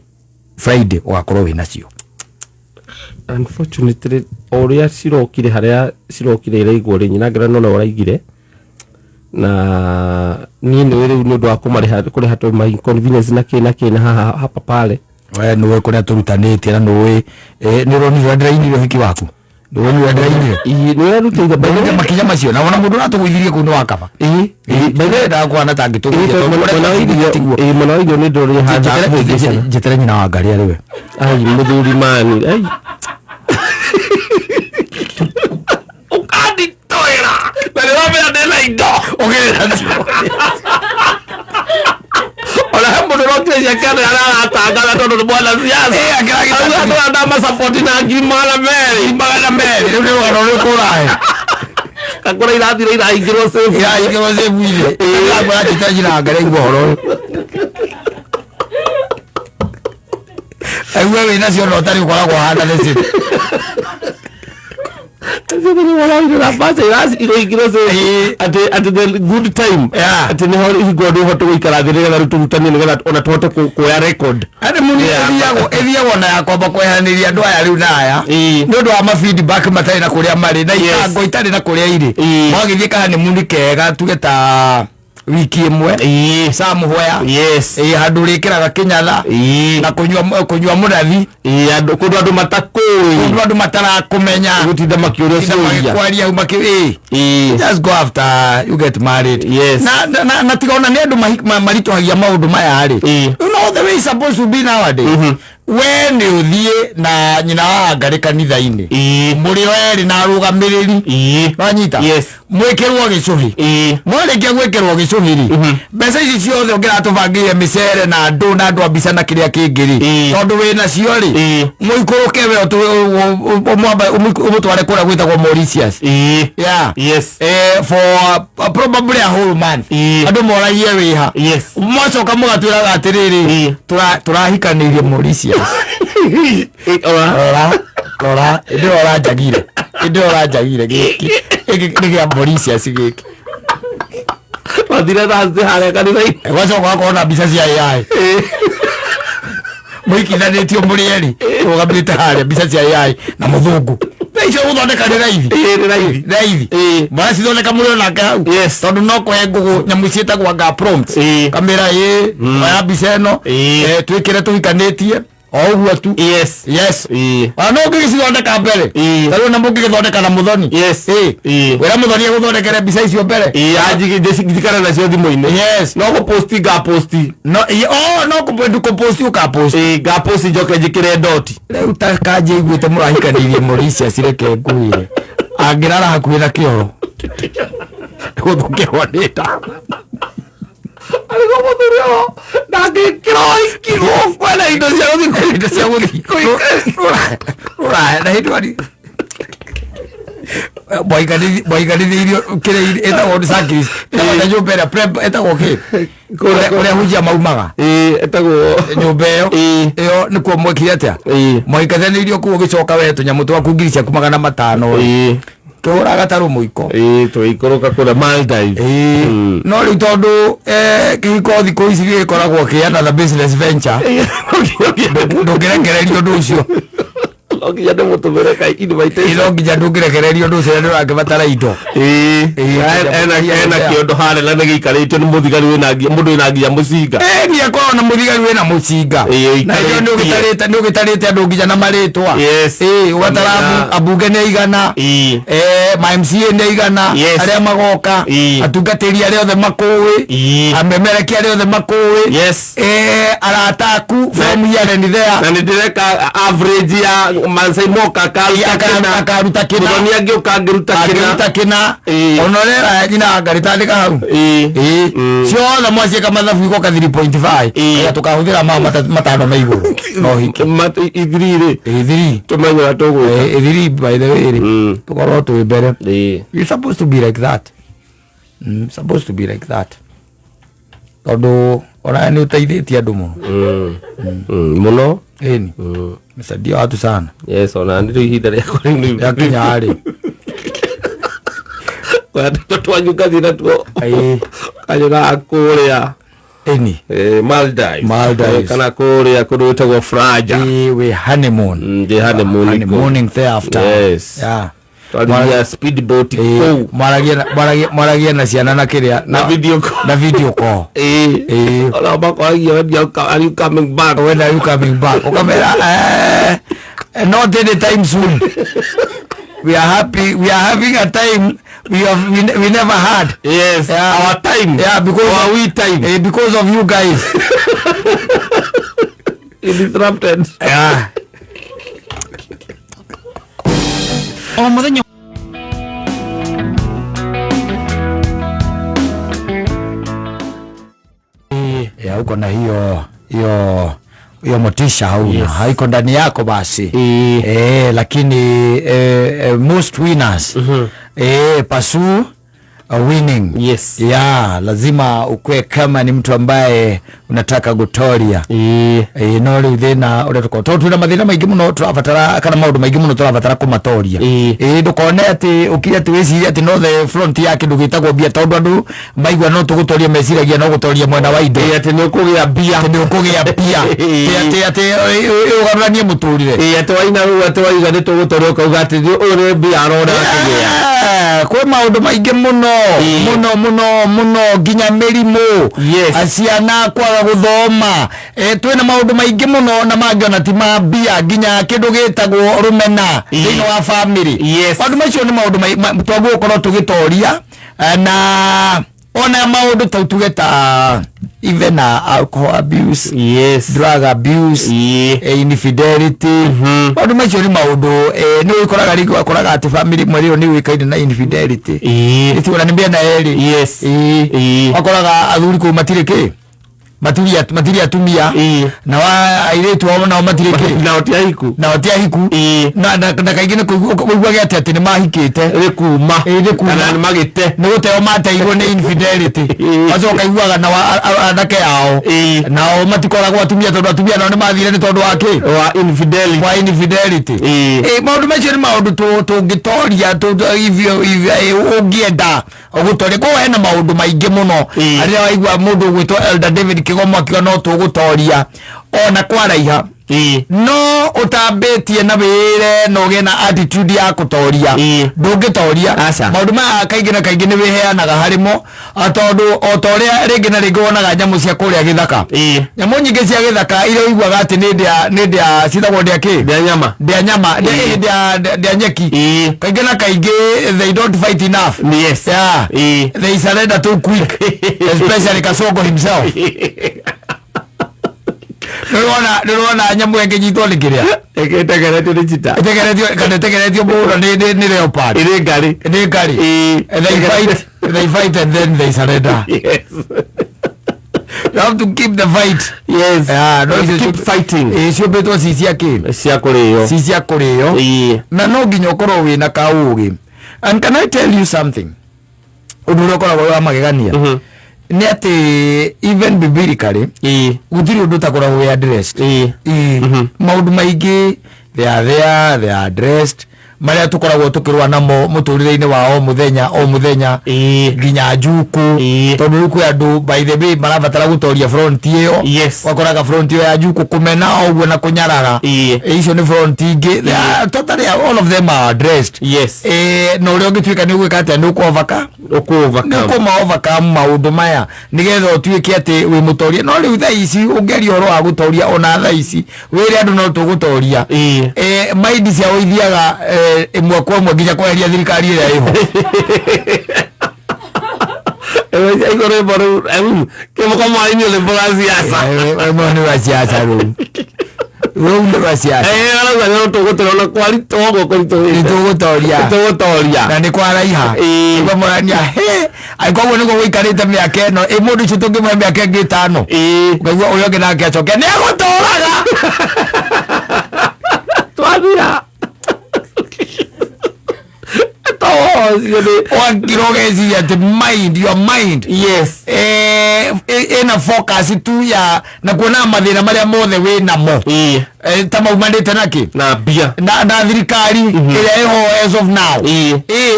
Friday ũgakorwo wĩ nacio. Unfortunately, o ũrĩa cirokire harĩa cirokire iraigwo rĩ, nyina ngera nona ũraigire. Na niĩ nĩ rĩu nĩ ũndũ wa kũmarĩha, kũrĩha tũ my inconvenience na kĩ na kĩ na haha hapa pale. We nĩũĩ kũrĩa tũrutanĩtie na nĩũĩ, nĩ ũronire ũrĩa ndĩrainire ũhiki waku? Nĩ ũronire ũrĩa ndĩrainire? Ĩ, nĩ ũrarutĩire by the way. Makinya macio, na wona mũndũ ũratũgũithirie kũu nĩ wakaba. Ĩ, Ĩ, by the way, ndakwana ta angĩtũgũithia, Ĩ, tondũ mwena ũrĩa wa irio, tiguo. ĩ, mwena wa irio nĩ ndĩrorire haha kũhĩngĩcana. Njetere nyina wa Ngarĩ arĩ we. Ai, mũthuri mani, ai. Ũkanditoera. Na nĩ wamenya ndĩna indo. Ũgĩrĩ nacio. Ona he mũndũ ũrokire ciake nĩ aratangatha tondũ nĩ mwana siasa. Ĩ, akĩragĩta Auga andũ aya ndamasapoti na ngiri magana merĩ. Magana merĩ. Rĩu nĩ rũgano rũrĩkũ ũrahe? Ngakora irathira iraingĩrwo safe. Iraingĩrwo safe-inĩ. Ĩramũranjĩta nyina Ngarĩ aigua ũhoro ũyũ. Aigue wĩna cio na ũtarĩ ũkoragwo ũhana the same. Atĩ the good time atĩ nĩho hingo andũ ũhote gũikara thĩ nĩgetha rĩu tũrutanie nĩgetha ona tũhote kuoya record. Andũ mũno ĩthiagwo na ya kwamba kweheranĩria andũ aya rĩu na aya nĩ ũndũ wa ma feedback matarĩ na kũrĩa marĩ na itango itarĩ na kũrĩa irĩ. Mwagĩthiĩ ka honeymoon kega tuge ta wiki ĩmwe somewhere, handũ ũrĩkĩraga kĩnyatha na kũnyua mũrathi. Andũ kũndũ andũ matakũĩ, kũndũ andũ matarakũmenya, gũtinda makĩũria tinda ciũria. Magĩkwaria hau just go after you get married. Na tiga ona nĩ andũ maritũhagia maũndũ maya rĩ. You know the way it's supposed to be nowadays, we nĩ ũthiĩ na nyina wa Ngarĩ kanitha-inĩ mũrĩ o erĩ na arũgamĩrĩri. Wanyita? Yes. Mwĩkĩrwo gĩcũhĩ. Mwarĩkia gwĩkĩrwo gĩcũhĩ rĩ, mbeca ici ciothe ũngĩratũbangĩire mĩcere na andũ na andũ a mbica na kĩrĩa kĩngĩ rĩ, tondũ wĩ nacio rĩ, mũikũrũke we ũmũtware kũrĩa gwĩtagwo Mauritius. Yeah. For probably a whole month. Andũ moragie wĩha. Mwacoka mũgatwĩraga atĩrĩrĩ, tũrahikanĩirie Mauritius. Ora. Rora rora, ĩndĩ ũranjagire, ĩndĩ ũranjagire, gĩkĩ gĩkĩ nĩ kĩa Mauritius gĩkĩ. Twathire Thursday harĩa kanitha-inĩ. Gwacoka ũgakorwo na mbica cia AI mũikithanĩtio mũrĩ erĩ rũgamĩte harĩa, mbica cia AI na mũthũngũ. Mbeca icio gũthondeka nĩ raithi. Nĩ raithi. Raithi. Mũracithondeka mũrĩ onake hau. Tondũ no kũhe ngũgũ nyamũ ciĩtagwo anga prompt, kamĩra ĩ oya mbica ĩno, twĩkĩre tũhikanĩtie o ũguo tu. Yes. Ona no ũngĩgĩcithondeka mbere. Tarĩu na mũngĩgĩthondeka na mũthoni. Wĩra mũthoni agũthondekere mbica icio mbere. Anjikare nacio thimũ-inĩ. No gũposti ngaposti. No oh, no kũposti ũkaposti. Ngaposti njoke njĩkĩre doti. Rĩu ta kanje iguĩte mũrahikanĩirie Mauritius, reke ngwĩre angĩrara hakuhĩ na kĩoro gũthũkĩrwo nĩ nda. Arĩgo mũthuri ũyũ ndangĩkĩra ũhiki gũkũ ena indo cia gũthiĩ. Indo cia gũthiĩ rũraya na hĩndĩ wari mwaiganithĩirio kĩrĩa ĩtagwo cyclist, ĩtagwo na nyũmba ĩrĩa prep ĩtagwo kĩ, kũrĩa hunjia maumaga. Ĩtagwo nyũmba ĩyo. Ĩyo nĩkuo mwekire atĩa? Mwaikanithĩirio kũu, ũgĩcoka we tũnyamũ twaku ngiri ciaku 500 kĩhũra gatarũ mũiko. Tũgĩikũrũka kũrĩa Maldives. No rĩu tondũ kĩhiko thikũ ici gĩgĩkoragwo kĩ another business venture, ndũngĩrekereria ũndũ ũcio. No nginya ndĩmũtũmĩre ka invitation. No nginya ndũngĩrekereria ũndũ ũcio na nĩũrakĩbatara indo. Ena kĩondo harĩa na nĩgĩikarĩtio nĩ mũthigari wĩna mũndũ wĩna nginya mũcinga. Nĩ akorwo na mũthigari wĩna mũcinga. Na ĩyo nĩ ũgĩtarĩte, nĩ ũgĩtarĩte andũ nginya na marĩtwa. Ũgatara ambunge nĩ aigana, ma MCA nĩ aigana, arĩa magoka, atungatĩri arĩa othe makũĩ, amemereki arĩa othe makũĩ, arata aku from here and there. Na nĩ ndĩreka average ya Maasai moka akaruta kĩna. Akaruta kĩna. Mũthoni angĩũka angĩruta kĩna. Angĩruta kĩna. Ona ũrera nyina ngarĩtandĩka hau. Ciothe mwaciĩka mathabu igoka 3.5. Aya tũkahũthĩra mao 5 me igũrũ no hiki. Ithiri rĩ, Ithiri. Tũmenye ũrĩa tũgwĩka. Ithiri, by the way rĩ, tũkorwo twĩ mbere. You're supposed to be like that, supposed to be like that, tondũ ona nĩ ũteithĩtie andũ mũno. Mũno. Ĩni mesaidia watu sana. Yes, ona nĩ rĩu ihinda rĩakwa rĩu nĩ Rĩakinya rĩ? Tũtũ twanyu ngathiĩ natuo kanyonaga kũrĩa Ĩni. Maldives. Maldives. Kana kũrĩa kũndũ gwĩtagwo Fraja. Ĩ, wĩ honeymoon. Ndĩ honeymoon kũu. Honeymooning thereafter. Yes. Twarithia speedboat kũu. Mwaragia na ciana na kĩrĩa Na video call. Na video call. Ona makoragia, "When are you coming back?" "When are you coming back?" Ukamera, "Not anytime soon. We are happy, we are having a time we never had." Our time. Yeah, because Our we time. Because of you guys. You disrupted. O muthenya. Yeah, uko na hiyo hiyo hiyo motisha hauna, haiko ndani yako basi. Lakini most winners Pursue winning. Yes. Yeah, lazima ukue kama ni mtu ambaye unataka gutoria. No rĩu thĩna ũrĩa tũkorwo tondũ twĩna mathĩna maingĩ mũno tũrabatara kana maũndũ maingĩ mũno tũrabatara kũmatoria. Ndũkone atĩ ũkire atĩ wĩcirie atĩ no the front ya kĩndũ gĩtagwo mbia, tondũ andũ maigua no tũgũtoria meciragia no gũtoria mwena wa indo. Atĩ nĩ ũkũgĩa mbia. Atĩ nĩ ũkũgĩa mbia, atĩ ũgarũranie mũtũrĩre. Atĩ waina rĩu atĩ waiga nĩ tũgũtoria, ũkauga atĩ ũyũ nĩ mbia arona akĩgĩa. Kwĩ maũndũ maingĩ mũno mũno mũno mũno, nginya mĩrimũ, ciana kwaga gũthoma. Twĩna maũndũ maingĩ mũno na mangĩ ona ti ma mbia, nginya kĩndũ gĩtagwo rũmena thĩinĩ wa family. Maũndũ macio nĩ maũndũ twagĩrĩirwo gũkorwo tũgĩtoria, na ona maũndũ ta tuge ta even alcohol abuse, drug abuse, infidelity. Maũndũ macio nĩ maũndũ nĩ ũkoraga rĩngĩ wakoraga atĩ family ĩmwe rĩo nĩ ũĩkaine na infidelity. Ĩtigũra nĩ mĩena yerĩ. Wakoraga athuri kũu matirĩ kĩ, matirĩ atumia, na wa airĩtu ao nao matirĩ kĩ. Nao ti ahiku. Nao ti ahiku. Na kaingĩ nĩ kũiguage atĩ nĩ mahikĩte. Nĩ kuma. Nĩ kuma. Kana nĩ magĩte. Nĩ gũteo mateirwo nĩ infidelity. Macoka iguaga na anake ao nao matikoragwo atumia, tondũ atumia nao nĩ mathire nĩ tondũ wa kĩ? Wa infidelity. Wa infidelity. Maũndũ macio nĩ maũndũ tũngĩtoria ũngĩenda gũtoria. Koguo hena maũndũ maingĩ mũno. Rĩrĩa waigua mũndũ ũgwĩtwo Elder David Kĩgomo akiuga no tũgũtoria ona kwaraiha, no ũtambĩtie na wĩre na ũgĩe na attitude ya gũtoria, ndũngĩtoria. Aca. Maũndũ maya kaingĩ na kaingĩ nĩ wĩheanaga harĩmo, tondũ o ta ũrĩa rĩngĩ na rĩngĩ wonaga nyamũ cia kũrĩa gĩthaka, nyamũ nyingĩ cia gĩthaka iria ũiguaga atĩ nĩ ndĩa, nĩ ndĩa citagwo ndĩa kĩ? Ndĩa nyama. Ndĩa nyama, ndĩa nyeki. Kaingĩ na kaingĩ they don't fight enough. Yeah. They surrender too quick, especially Kasongo himself. Nĩũrona nyamũ ĩngĩnyitwo nĩ kĩrĩa? Ĩtegeretio nĩ cheetah. Ĩtegeretio kana ĩtegeretio mũno nĩ leopard. Ĩrĩ ngarĩ. Nĩ ngarĩ. And they fight and then they surrender. You have to keep the fight. Yeah, no, You keep fighting. Ciũmbĩtwo ci cia kĩ? Cia kũrĩo. Ci cia kũrĩo. Na no nginya ũkorwo wĩna kaũgĩ. And can I tell you something, ũndũ ũrĩa ũkoragwo wĩ wa magegania nĩ atĩ even biblically gũtirĩ ũndũ ũtakoragwo wĩ addressed. Maũndũ maingĩ they are there, they are addressed, marĩa tũkoragwo tũkĩrũa namo mũtũrĩre-inĩ wa o mũthenya o mũthenya, nginya njuku, tondũ rĩu kwĩ andũ, by the way, marabatara gũtoria front ĩyo. Wakoraga front ĩyo ya njuku, kũmena o ũguo na kũnyarara. Icio nĩ front ingĩ. They are totally, all of them are addressed. Na ũrĩa ũngĩtuĩka nĩ ũgwĩka atĩa, nĩ ũkũovaka Ũkũ-overcome. Nĩ ũkũma overcome maũndũ maya nĩgetha ũtuĩke atĩ wĩ mũtoria. No rĩu thaa ici ũngĩaria ũhoro wa gũtoria, ona thaa ici wĩre andũ no tũgũtoria, maindi ciao ithiaga ĩmwe kwa ĩmwe nginya kweheria thirikari ĩrĩa ĩho. Iko rwĩmbo rũu kĩmũko mwaini rwĩmbo rwa siasa. Rwĩmbo nĩ rwa siasa, rũu nĩ rwa siasa. Arauga nĩ tũgũtoria ona kwaritũ ũguo kũritũhĩte. Nĩ tũgũtoria. Tũgũtoria. Na nĩ kwaraiha. Nĩguo mũrania he angĩkorwo nĩguo gũikarĩte mĩaka ĩno ĩ mũndũ ũcio tũngĩmũhe mĩaka ĩngĩ 5, ũkaigua ũrĩa ũngĩ nake acoke nĩ egũtũraga. Twathira ũcio nĩ Wakira ũgeciria atĩ mind your mind ĩna focus tu ya na kuona mathĩna marĩa mothe wĩ namo, ta maumanĩte na kĩ? Na mbia. Na thirikari ĩrĩa ĩho as of now.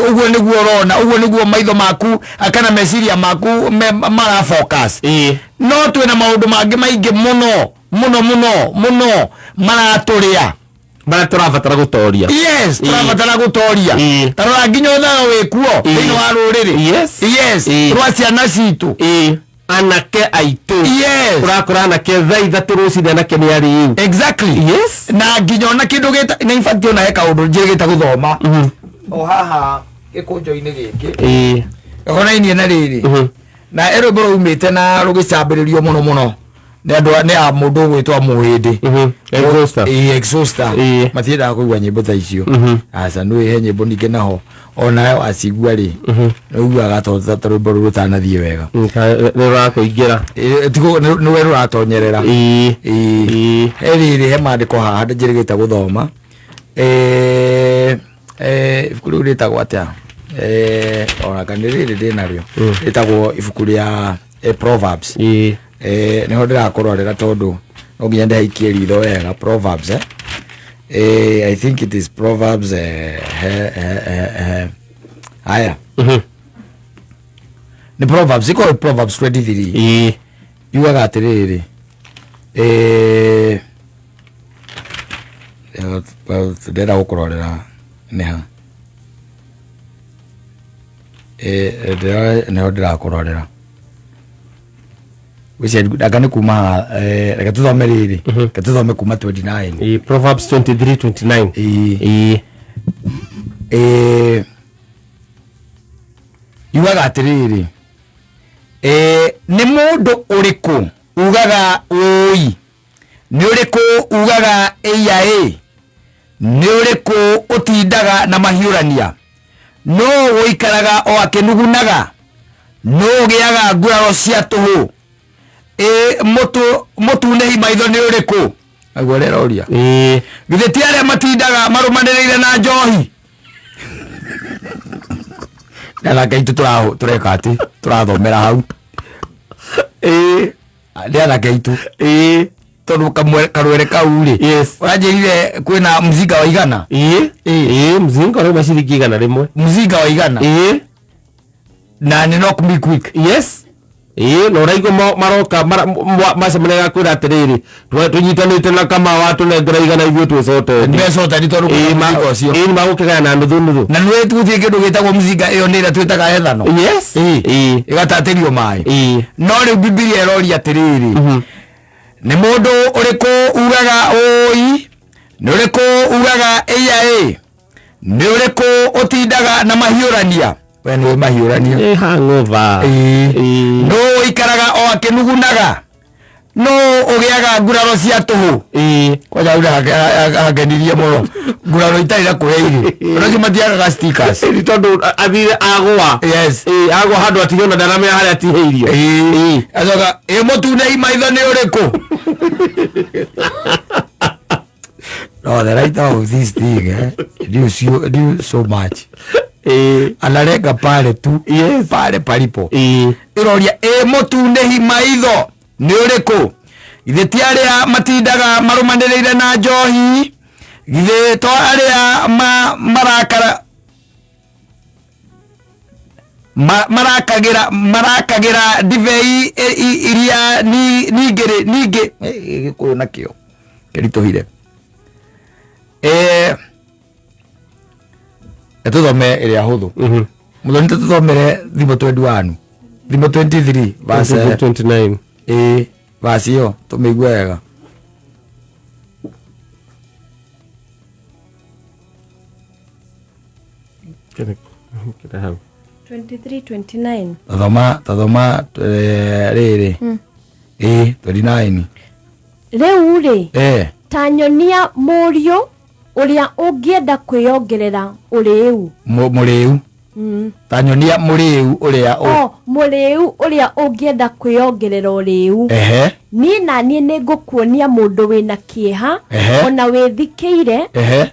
Ũguo nĩguo ũrona, ũguo nĩguo maitho maku kana meciria maku mara focus. No twĩna maũndũ mangĩ maingĩ mũno mũno mũno mũno maratũrĩa, marĩa tũrabatara gũtoria. Yes, tũrabatara gũtoria. Ta rora nginya ũtharo wĩkuo thĩinĩ wa rũrĩrĩ. Rwa ciana citũ. Anake aitũ. Ũrakora anake thaa 3 rũcinĩ anake nĩ arĩu. Na nginya ona kĩndũ gĩta na in fact ona he kaũndũ njĩrĩgĩte gũthoma o haha gĩkũnjo-inĩ gĩkĩ gakonainie na rĩrĩ, na ĩ rwĩmbo rũumĩte na rũgĩcambĩrĩrio mũno mũno nĩ andũ nĩ a mũndũ ũgwĩtwo Mũhĩndĩ. Exhauster. Exhauster. Matiendaga kũigua nyĩmbo ta icio. Aca, nĩ he nyĩmbo ningĩ naho onayo acigua rĩ, nĩ ũiguaga ta rwĩmbo rũu rũtanathiĩ wega. Nĩ rũrakũingĩra. Tiguo nĩwe rũratonyerera. He rĩrĩ, he maandĩko haha njĩrĩgĩte gũthoma. Ibuku rĩu rĩtagwo atĩa? Ona kana rĩrĩ ndĩ narĩo rĩtagwo ibuku rĩa Proverbs. Ĩĩ. Nĩho ndĩrakũrorera tondũ no nginya ndĩhaikie ritho wega. Proverbs, I think it is Proverbs, he, he, he, he. Haya, nĩ Proverbs, ĩkorwo Proverbs 23. Ĩĩ. Yugaga atĩrĩrĩ, well, ndĩrenda gũkũrorera nĩ ha. Nĩho ndĩrakũrorera. Gwĩciria anga nĩ kuma haha, reke tũthome rĩrĩ, reke tũthome kuma 29. Ĩĩ, Proverbs 23:29. Ĩĩ. Ĩĩ. Yugaga atĩrĩrĩ, nĩ mũndũ ũrĩkũ ugaga ũi, nĩ ũrĩkũ ugaga ĩia ĩ, nĩ ũrĩkũ ũtindaga na mahiũrania, nũ ũikaraga o akĩnugunaga, nũ ũgĩaga nguraro cia tũhũ, ĩ mũtunĩhi maitho nĩ ũrĩkũ? Aguo rĩroria. Ĩĩ. Githĩ ti arĩa matindaga marũmanĩrĩire na njohi? Anake aitũ tũreka atĩ tũrathomera hau. Ĩĩ. Nĩ anake aitũ. Ĩĩ. Tondũ karwere kau rĩ, Yes. ũranjĩrire kwĩna mzinga wa 100. Ĩĩ. Ĩĩ, mzinga ũrauma ciringi 100. Mzinga wa 100. Ĩĩ. Na nĩ knock me quick. Yes. Ĩĩ, na ũraigua maroka macemania gakwĩra atĩrĩrĩ, tũnyitanĩte na Kamau atũnengera 100 ithuĩ twĩcotete. Nĩmecotani tondũ Ĩĩ, kwĩna mzinga ũcio. Ĩĩ, nĩmagũkĩgaya na nuthu nuthu. Na nĩ tũgũthiĩ kĩndũ gĩtagwo mzinga ĩyo nĩ ĩrĩa twĩtaga ethano. Yes. Ĩĩ. Ĩĩ. Ĩgatatĩrio maĩ. Ĩĩ. No rĩu Bibilia ĩroria atĩrĩrĩ, nĩ mũndũ ũrĩkũ ugaga ũi, nĩ ũrĩkũ ugaga ĩia ĩ, nĩ ũrĩkũ ũtindaga na mahiũrania? We nĩ mahiũrania. Ĩ, hangover. Ĩĩ. Ĩĩ. Nũ ũikaraga o akĩnugunaga, nũ ũgĩaga nguraro cia tũhũ? Ĩĩ. Kwanja hau hakenirie mũno, nguraro itarĩ na kũrĩa irĩ, onacio matiagaga stickers. Ĩĩ, tondũ athire agũa. Yes. Ĩĩ, agũa handũ atigona ndaramenya harĩa atihĩirio. Ĩĩ. Acoka ĩ mũtune maitho nĩ ũrĩkũ? No, the writer of this thing, knew so, knew so much. Ĩĩ. Analenga pale tu. Yes. Pale palipo. Ĩĩ. Ĩroria ĩ mũtunĩhi maitho nĩ ũrĩkũ? Githĩ ti arĩa matindaga marũmanĩrĩire na njohi? Githĩ to arĩa marakara marakagĩra ndibei iria ningĩ ningĩ gĩkũyũ nakĩo kĩritũhire. Tũthome ĩrĩa hũthũ. Mũthoni, tũthomere Thimo 21, Thimo 23 verse 29. Ĩĩ, verse ĩyo tũmĩigue wega. Kĩrĩ hau. 23:29. Tathoma, tathoma, rĩrĩ, ĩĩ, 29. Rĩu rĩ, ta nyonia mũriũ ũrĩa ũngĩenda kwĩyongerera ũrĩu. Mũrĩu. Ta nyonia mũrĩu ũrĩa O mũrĩu ũrĩa ũngĩenda kwĩyongerera ũrĩu. Ehe. Niĩ na niĩ nĩngũkuonia mũndũ wĩna kĩeha, ona wĩthikĩire,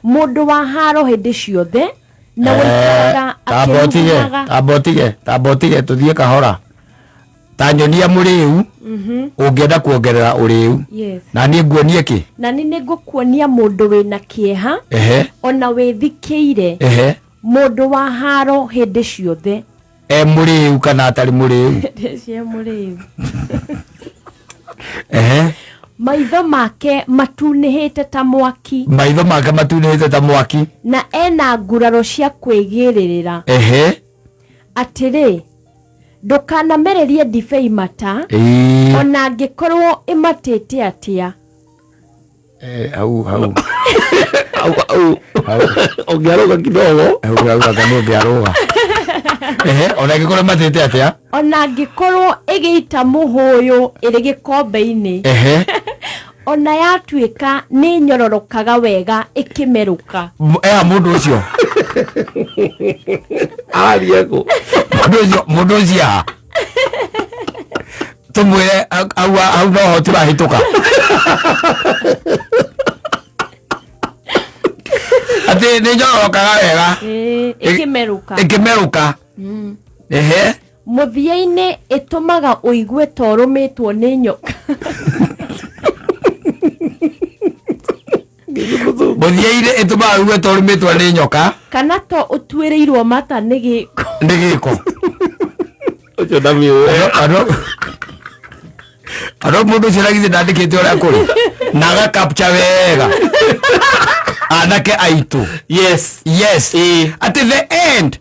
mũndũ wa haro hĩndĩ ciothe, na ũikaraga Tamba ũtige, akĩnugunaga. tamba ũtige, tamba ũtige, tũthiĩ kahora. Ta nyonia mũrĩu ũngĩenda kuongerera ũrĩu. Yes. Na niĩ nguonie kĩ? Na niĩ nĩngũkuonia mũndũ wĩna kĩeha, ona wĩthikĩire, mũndũ wa haro hĩndĩ ciothe. E mũrĩu kana atarĩ mũrĩu? Cie mũrĩu. Ehe. Maitho make matunĩhĩte ta mwaki. Maitho make matunĩhĩte ta mwaki. Na ena nguraro cia kwĩgĩrĩrĩra. Ehe. Atĩrĩ, ndũkanamererie ndibei mata, Ĩĩ. ona angĩkorwo ĩmatĩte atĩa. Hau, hau. Au, au. Hau. Ũngĩarũga kidogo. Hau, hau, anga nĩ ũngĩarũga. Ehe, ona angĩkorwo ĩmatĩte atĩa? Ona angĩkorwo ĩgĩita mũhũyũ ĩrĩ gĩkombe-inĩ. Ehe. Ona yatuĩka nĩ nyororokaga wega ĩkĩmerũka. Eha mũndũ ũcio. Aria kũ? Mũndũ ũcio, mũndũ ũcio aha. Tũmwĩre hau, hau no ho tũrahĩtũka. Atĩ nĩ nyororokaga wega. Ĩĩ, ĩkĩmerũka. Ĩkĩmerũka. Ehe. Mũthia-inĩ ĩtũmaga ũigue ta ũrũmĩtwo nĩ nyoka. Mũthia-inĩ ĩtũmaga ũigue ta ũrũmĩtwo nĩ nyoka. Kana ta ũtuĩrĩirwo mata nĩ gĩko. Nĩ gĩko. Ũcio ndamĩũĩ. Andũ mũndũ ũcio na githĩ ndandĩkĩte ũrĩa kũrĩ na agakapcha wega anake aitũ. Yes. Yes. Ĩĩ. Atĩ the end,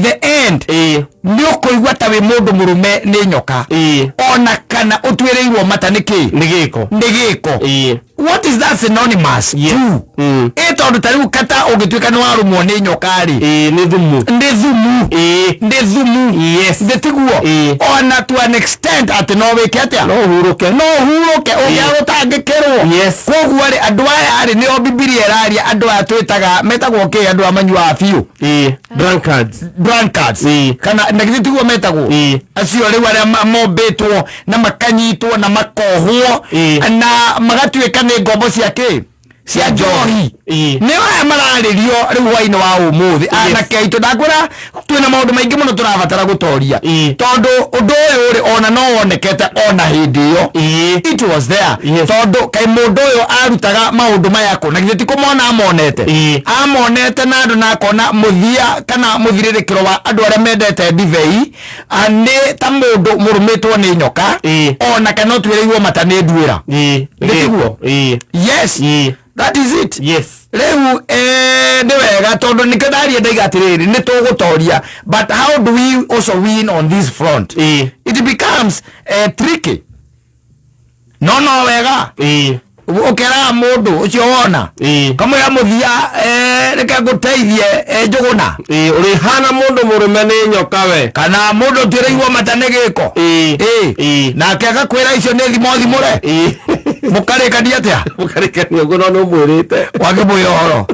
the end, Ĩĩ. nĩ ũkũigua ta wĩ mũndũ mũrũme nĩ nyoka. Ĩĩ. Ona kana ũtuĩrĩirwo mata nĩ kĩ? Nĩ gĩko. Nĩ gĩko. Ĩĩ. What is that synonymous Yes. to? Ĩ tondũ ta rĩu kata ũngĩtuĩka nĩ warũmwo nĩ nyoka rĩ, Ĩĩ, nĩ thumu. Nĩ thumu. Ĩĩ. Nĩ thumu. Yes. Nĩ tiguo? Ĩĩ. Ona to an extent atĩ no wĩke atĩa? No ũhurũke. No ũhurũke ũngĩaga gũtangĩkĩrwo. Yes. Koguo rĩ, andũ aya rĩ, nĩo Bibilia ĩraria, andũ aya twĩtaga, metagwo kĩ andũ aya manyuaga biũ? Ĩĩ. Drunkards. Drunkards. Ĩĩ. Kana na githĩ tiguo metagwo? Ĩĩ. Acio rĩu arĩa mombĩtwo na makanyitwo na makohwo Ĩĩ. na magatuĩka nĩ ngombo cia kĩ? Cia njohi. Ĩĩ. Nĩo aya mararĩrio rĩu hwainĩ wa ũmũthĩ. Anake aitũ, ndakwĩra twĩna maũndũ maingĩ mũno tũrabatara gũtoria. Ĩĩ. Tondũ ũndũ ũyũ rĩ, ona no wonekete ona hĩndĩ ĩyo. Ĩĩ. It was there. Yes. Tondũ kaĩ mũndũ ũyũ arutaga maũndũ maya kũ? Na githĩ ti kũmona amonete? Ĩĩ. Amonete na andũ na akona mũthia kana mũthirĩrĩkĩro wa andũ arĩa mendete ndibei, nĩ ta mũndũ mũrũmĩtwo nĩ nyoka. Ĩĩ. Ona kana ũtuĩrĩirwo mata nĩ nduĩra. Ĩĩ. Nĩ tiguo? Ĩĩ. Yes. Ĩĩ. That is it. Yes. Rĩu, nĩ wega tondũ nĩkĩo ndaria ndaiga atĩrĩrĩ, nĩ tũgũtoria, but how do we also win on this front? Ĩĩ. It becomes tricky. No no wega. Ĩĩ. Ũkeraga mũndũ ũcio wona. Ĩĩ. Kamwĩra mũthia, reke ngũteithie, Njũgũna. Ĩĩ, ũrĩhana mũndũ mũrũme nĩ nyoka we. Kana mũndũ ũtuĩrĩirwo mata nĩ gĩko. Ĩĩ. Ĩĩ. Ĩĩ. Nake agakwĩra icio nĩ thimo thimũre. Ĩĩ. Mũkarĩkania atĩa? Mũkarĩkania ũguo no nĩ ũmwĩrĩte. Wakĩmũhe ũhoro.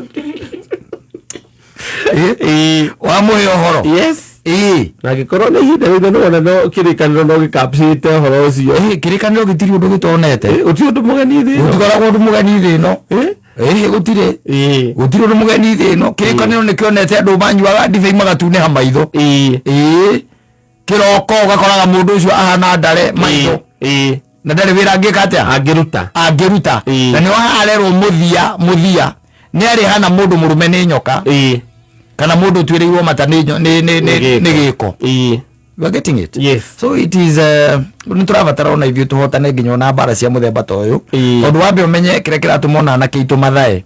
Ĩĩ. Ĩĩ. Wamũhe ũhoro. Yes. Ĩĩ. Na angĩkorwo nĩ ihinda rĩu nĩwona no kĩrĩkanĩro no gĩkapcĩte ũhoro ũcio. Ĩĩ, kĩrĩkanĩro gĩtirĩ ũndũ gĩtonete. Ĩĩ, gũtirĩ ũndũ mũgeni thĩ ĩno. Gũtikoragwo ũndũ mũgeni thĩ ĩno. Ĩĩ. Ĩĩ, gũtirĩ. Ĩĩ. Gũtirĩ ũndũ mũgeni thĩ ĩno. Kĩrĩkanĩro nĩkĩonete andũ manyuaga ndibei magatunĩha maitho. Ĩĩ. Ĩĩ. Kĩroko ũgakoraga mũndũ ũcio ahana ndare maitho. Ĩĩ. Na ndarĩ wĩra angĩka atĩa? Angĩruta. Angĩruta. Ĩĩ. Na nĩho harerwo mũthia, mũthia. Nĩ arĩhana mũndũ mũrũme nĩ nyoka. Ĩĩ. Kana mũndũ ũtuĩrĩirwo mata nĩ Nĩ nĩ gĩko. Ĩĩ. You are getting it? Yes. So it is, nĩ tũrabatara ona ithuĩ tũhotane nginya ona mbara cia mũthemba ta ũyũ. Ĩĩ. Tondũ wambe ũmenye kĩrĩa kĩratũma ona anake aitũ mathae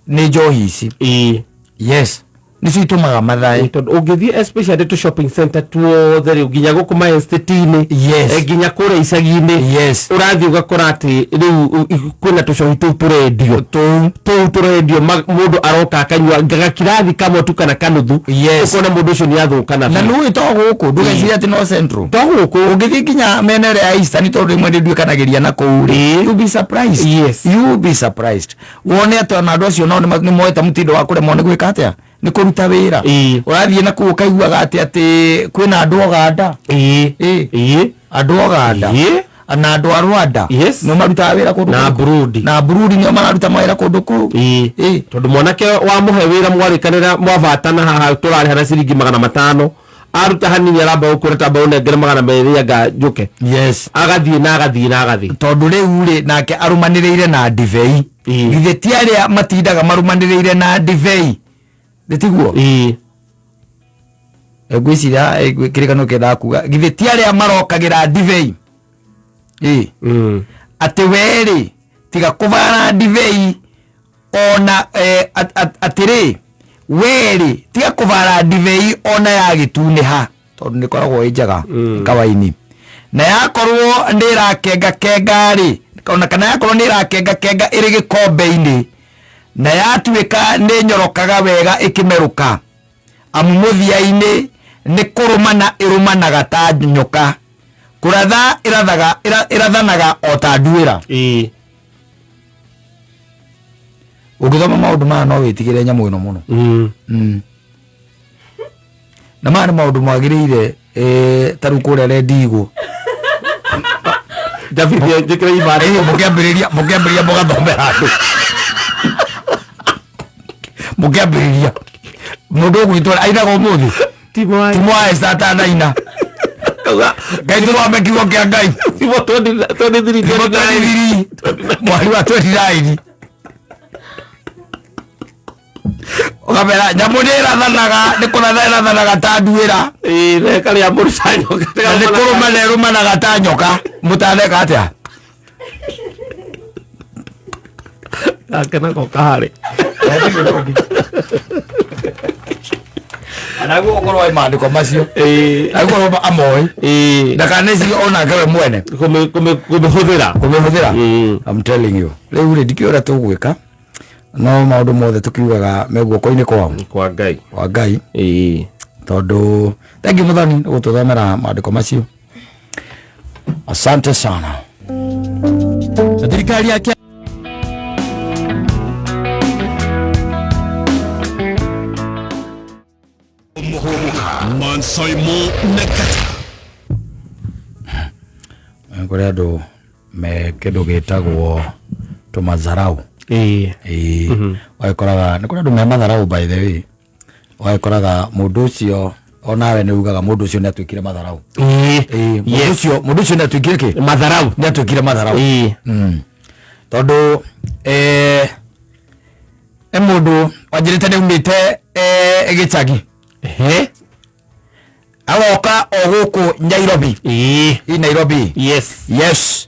nĩ njohi ici. Ĩĩ. Yes. Nĩcio itũmaga mathae. Tondũ ũngĩthiĩ especially to shopping center tuothe rĩu nginya gũkũ ma estate-inĩ. Yes. Nginya kũrĩa icagi-inĩ. Yes. Ũrathiĩ ũgakora atĩ rĩu kwĩna tũcohi tũu tũrendio. Tũu. Tũu tũrendio mũndũ aroka akanyua gakirathi kamwe tu kana kanuthu. Yes. Ũkona mũndũ ũcio nĩ athũka na Na biũ. nĩũĩ to gũkũ, ndũgecirie atĩ no central. To gũkũ. Ũngĩthiĩ nginya mĩena ĩrĩa ya Eastern tondũ rĩmwe nĩ nduĩkanagĩria na kũu rĩ. Ĩĩ. You'll be surprised. Yes. You'll be surprised. Wone atĩ ona andũ acio nao nĩ moete mũtindo wa kũremwo nĩ gwĩka atĩa? Nĩ kũruta wĩra. Ĩĩ. Ũrathiĩ na kũu ũkaiguaga atĩ kwĩna andũ Oganda. Ĩĩ. Ĩĩ. Ĩĩ. Andũ Oganda. Ĩĩ. Na andũ a Rwanda. Yes. Nĩo marutaga wĩra kũndũ Na kũu. Burundi. Na Burundi nĩo mararuta mawĩra kũndũ kũu. Ĩĩ. Ĩĩ. Tondũ mwanake wamũhe wĩra mwarĩkanĩra mwabatana haha tũrarĩha na ciringi 500 aruta hanini aramba gũkwĩra tamba ũnengere 200 anga njũke. Yes. Agathiĩ na agathiĩ na agathiĩ. Tondũ rĩu rĩ, nake arũmanĩrĩire na ndibei. Ĩĩ. Githĩ ti arĩa matindaga marũmanĩrĩire na ndibei? Nĩ tiguo? Ĩĩ. Ngwĩciria, kĩrĩkanĩro kĩendaga kuga githĩ ti arĩa marokagĩra ndibei? Ĩĩ. Atĩ we rĩ, tiga kũbara ndibei ona, atĩrĩ, we rĩ, tiga kũbara ndibei ona ya gĩtunĩha, tondũ nĩ ĩkoragwo ĩ njega, kawaini. Na yakorwo nĩ ĩrakenga kenga rĩ, ona kana yakorwo nĩ ĩrakenga kenga ĩrĩ gĩkombe-inĩ, na yatuĩka nĩ nyorokaga wega ĩkĩmerũka, amu mũthia-inĩ nĩ kũrũmana ĩrũmanaga ta nyoka, kũratha ĩrathanaga o ta nduĩra. Ĩĩ. Ũngĩthoma maũndũ maya no wĩtigĩre nyamũ ĩno mũno. Na maya nĩ maũndũ magĩrĩire, ta rĩu kũrĩa Rendigũ. David, njĩkĩre ibandĩ. Ĩĩ, mũkĩambĩrĩria mũgathomera andũ. Mũkĩambĩrĩria mũndũ ũgwĩtwo ainaga ũmũthĩ. Timo wa Timo wa Esther atanaina. Kauga Ngai tũrwame kiugo kĩa Ngai. Timo 23 Timo 29. 23 mweri wa 29 ũkamera nyamũ nĩ ĩrathanaga nĩ kũratha ĩrathanaga ta nduĩra. Ĩĩ, na ĩkarĩa mbũri ta nyoka. Na nĩ kũrũmana ĩrũmanaga ta nyoka mũtaneka atĩa. Gake nako kaharĩ. Naguo ũkorwo wĩ maandĩko macio. Ĩĩ. Naguo amoĩ. Ĩĩ. Ndakanecirie onake we mwene Kũmĩhũthĩra. Kũmĩhũthĩra. I'm telling you, rĩu rĩ ndikĩũĩ ũrĩa tũgwĩka no maũndũ mothe tũkiugaga me guoko-inĩ kwao. Kwa Ngai. Kwa Ngai. Ĩĩ. Tondũ thengiũ mũthoni nĩ gũtũthomera maandĩko macio, asante sana. Na thirikari yake. Mansaimo na Kata. Kũrĩ andũ me kĩndũ gĩtagwo tũmatharau. Ĩĩ. Ĩĩ, ũgagĩkoraga nĩ kũrĩ andũ me matharau. By the way, ũgagĩkoraga mũndũ ũcio onawe nĩ ugaga mũndũ ũcio nĩ atuĩkire matharau. Ĩĩ. Ĩĩ, mũndũ ũcio nĩ atuĩkire kĩ? Matharau. Nĩ atuĩkire matharau. Ĩĩ. Tondũ nĩ mũndũ wanjĩrĩte nĩ umĩte gĩcagi. Ehe. Agoka o gũkũ Nairobi. Ĩĩ. I Nairobi. Yes. Yes,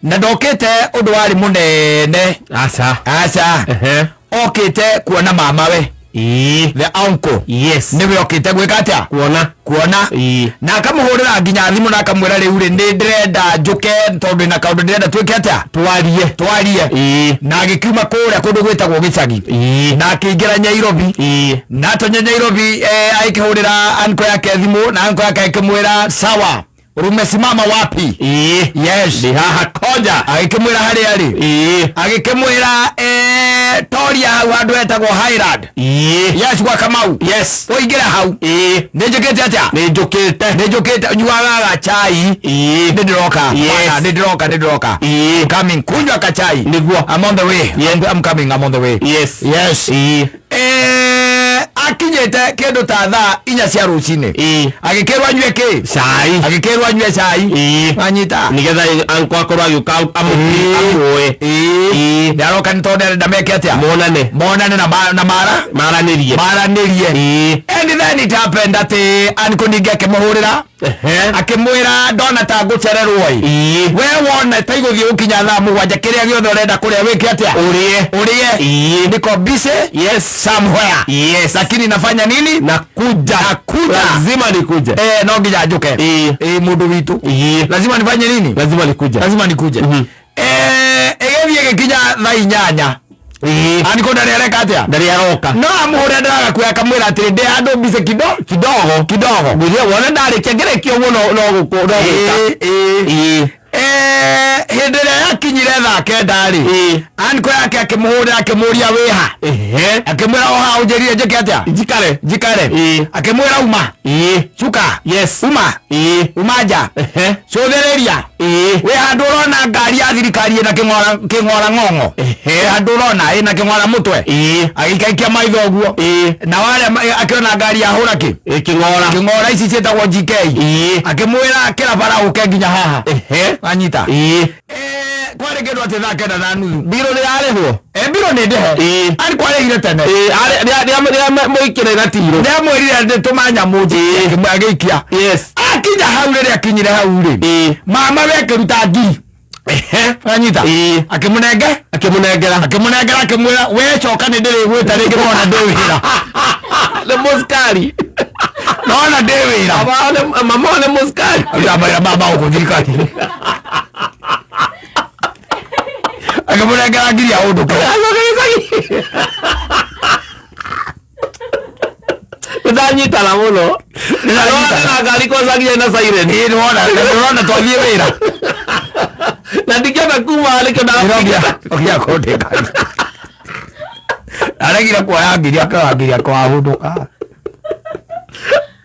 na ndokĩte ũndũ warĩ mũnene. Aca. Aca. Ehe. Okĩte kuona mamawe. Ĩĩ. The uncle. Yes. Nĩwe okĩte gwĩka atĩa? Kuona. Kuona. Ĩĩ. Na akamũhũrĩra nginya thimũ na akamwĩra rĩu rĩ nĩ ndĩrenda njũke tondũ ndĩna kaũndũ ndĩrenda twĩke atĩa? Twarie. Twarie. Ĩĩ. Na agĩkiuma kũrĩa kũndũ gwĩtagwo gĩcagi. Ĩĩ. Na akĩingĩra Nairobi. Ĩĩ. Na atonya Nairobi agĩkĩhũrĩra anko yake thimũ na anko yake akĩmwĩra sawa, umesimama wapi? Ĩĩ. Yes. Ndĩ haha konja. Agĩkĩmwĩra harĩa rĩ. Ĩĩ. Agĩkĩmwĩra toria hau handũ hetagwo Highland. Ĩĩ. Yes, gwa Kamau. Yes. Ũingĩre hau. Ĩĩ. Nĩ njũkĩte atĩa? Nĩ njũkĩte. Nĩ njũkĩte nyuaga gachai. Ĩĩ. Nĩ ndĩroka. Yes. Bana, nĩ ndĩroka, nĩ ndĩroka. Ĩĩ. Coming kunywa kachai. Nĩguo. I'm on the way. I'm coming, I'm on the way. Yes. Yes. Ĩĩ. Akinyĩte kĩndũ ta thaa 4 cia rũcinĩ. Ĩĩ. Agĩkĩrwo anyue kĩ? Cai. Agĩkĩrwo anyue cai. Ĩĩ. Anyita. Nĩgetha anko akorwo agĩũka amuoe. Ĩĩ. Nĩ aroka nĩ tondũ arenda meke atĩa? Monane. Monane na na mara Maranĩrie. maranĩrie. Ĩĩ. And then it happened atĩ anko ningĩ akĩmũhũrĩra Ehe. akĩmwĩra ndona ta ngũcererwo ĩ. Ĩĩ. We wone ta igũthiĩ gũkinya thaa 7 kĩrĩa gĩothe ũrenda kũrĩa wĩke atĩa? Ũrĩe. Ũrĩe. Ĩĩ. Niko busy. Yes. Somewhere. Yes. Lakini nafanya nini? Nakuja. Nakuja. Lazima nikuje. No nginya njuke. Ĩĩ. Mũndũ witũ. Ĩĩ. Lazima nifanye nini? Lazima nikuje. Lazima nikuje. Ĩgĩthiĩ ĩgĩkinya thaa 8. Ĩĩ. Aniko ndarĩ areka atĩa? Ndarĩ aroka. No amũhũrĩra ndĩragakuoya akamwĩra atĩrĩ ndĩ handũ busy kidogo. Kidogo. Ngwĩrire wona ndarĩkia ngĩrĩkia ũguo no gũkũ no gwĩka. Ĩĩ. Ĩĩ. Hĩndĩ ĩrĩa yakinyire thaa 9 rĩ, Ĩĩ. anko yake akĩmũhũrĩra akĩmũria wĩha. Ehe. Akĩmwĩra o haha ũnjĩrire njĩke atĩa? Njikare. Njikare. Ĩĩ. Akĩmwĩra uma. Ĩĩ. Cuka. Yes. Uma. Ĩĩ. Uma nja. Ehe. Cũthĩrĩria. Ĩĩ. Wĩ handũ ũrona ngari ya thirikari ĩna kĩng'ora ng'ong'o. Ehe. Wĩ handũ ũrona ĩna kĩng'ora mũtwe. Ĩĩ. Agĩikaikia maitho ũguo. Ĩĩ. Na warĩa akĩona ngari ya hũra kĩ? Ĩĩ kĩng'ora. Kĩng'ora ici ciĩtagwo GK. Ĩĩ. Akĩmwĩra kĩra bara ũke nginya haha. Ehe. Anyita. Ĩĩ. Kwarĩ kĩndũ atĩ thaa 9:30. Mbirũ nĩ yarĩhwo. Mbirũ nĩ ndĩhe. Ĩĩ. Arĩ kwarĩhire tene. Ĩĩ. Nĩamũikĩra iratirũ. Nĩamwĩrire ndĩtũma nyamũ njĩke agĩikia. Yes. Akinya hau rĩrĩa akinyire hau rĩ. Ĩĩ. Mama we akĩruta ngiri. Ehe. Anyita. Ĩĩ. Akĩmũnenge. Akĩmũnengera. Akĩmũnengera akĩmwĩra we coka nĩ ndĩrĩgwĩta rĩngĩ nona ndĩ wĩra. Nĩ mũcikari. Nona ndĩ wĩra. Mama nĩ mũcikari. Ndamwĩra mama ũkũ thirikari. Akĩmũnengera ngiri ahũndũke. Nĩndanyitana mũno. Nĩndanyitana. Na ngari kwanza nginya na siren. Ĩĩ nĩwona nĩwona twathiĩ wĩra. Na ndingĩona kuma nĩkĩo Ndĩrongia ndakinya. okia kũndĩka. Aregire kuoya ngiri akĩoya ngiri akahũndũka.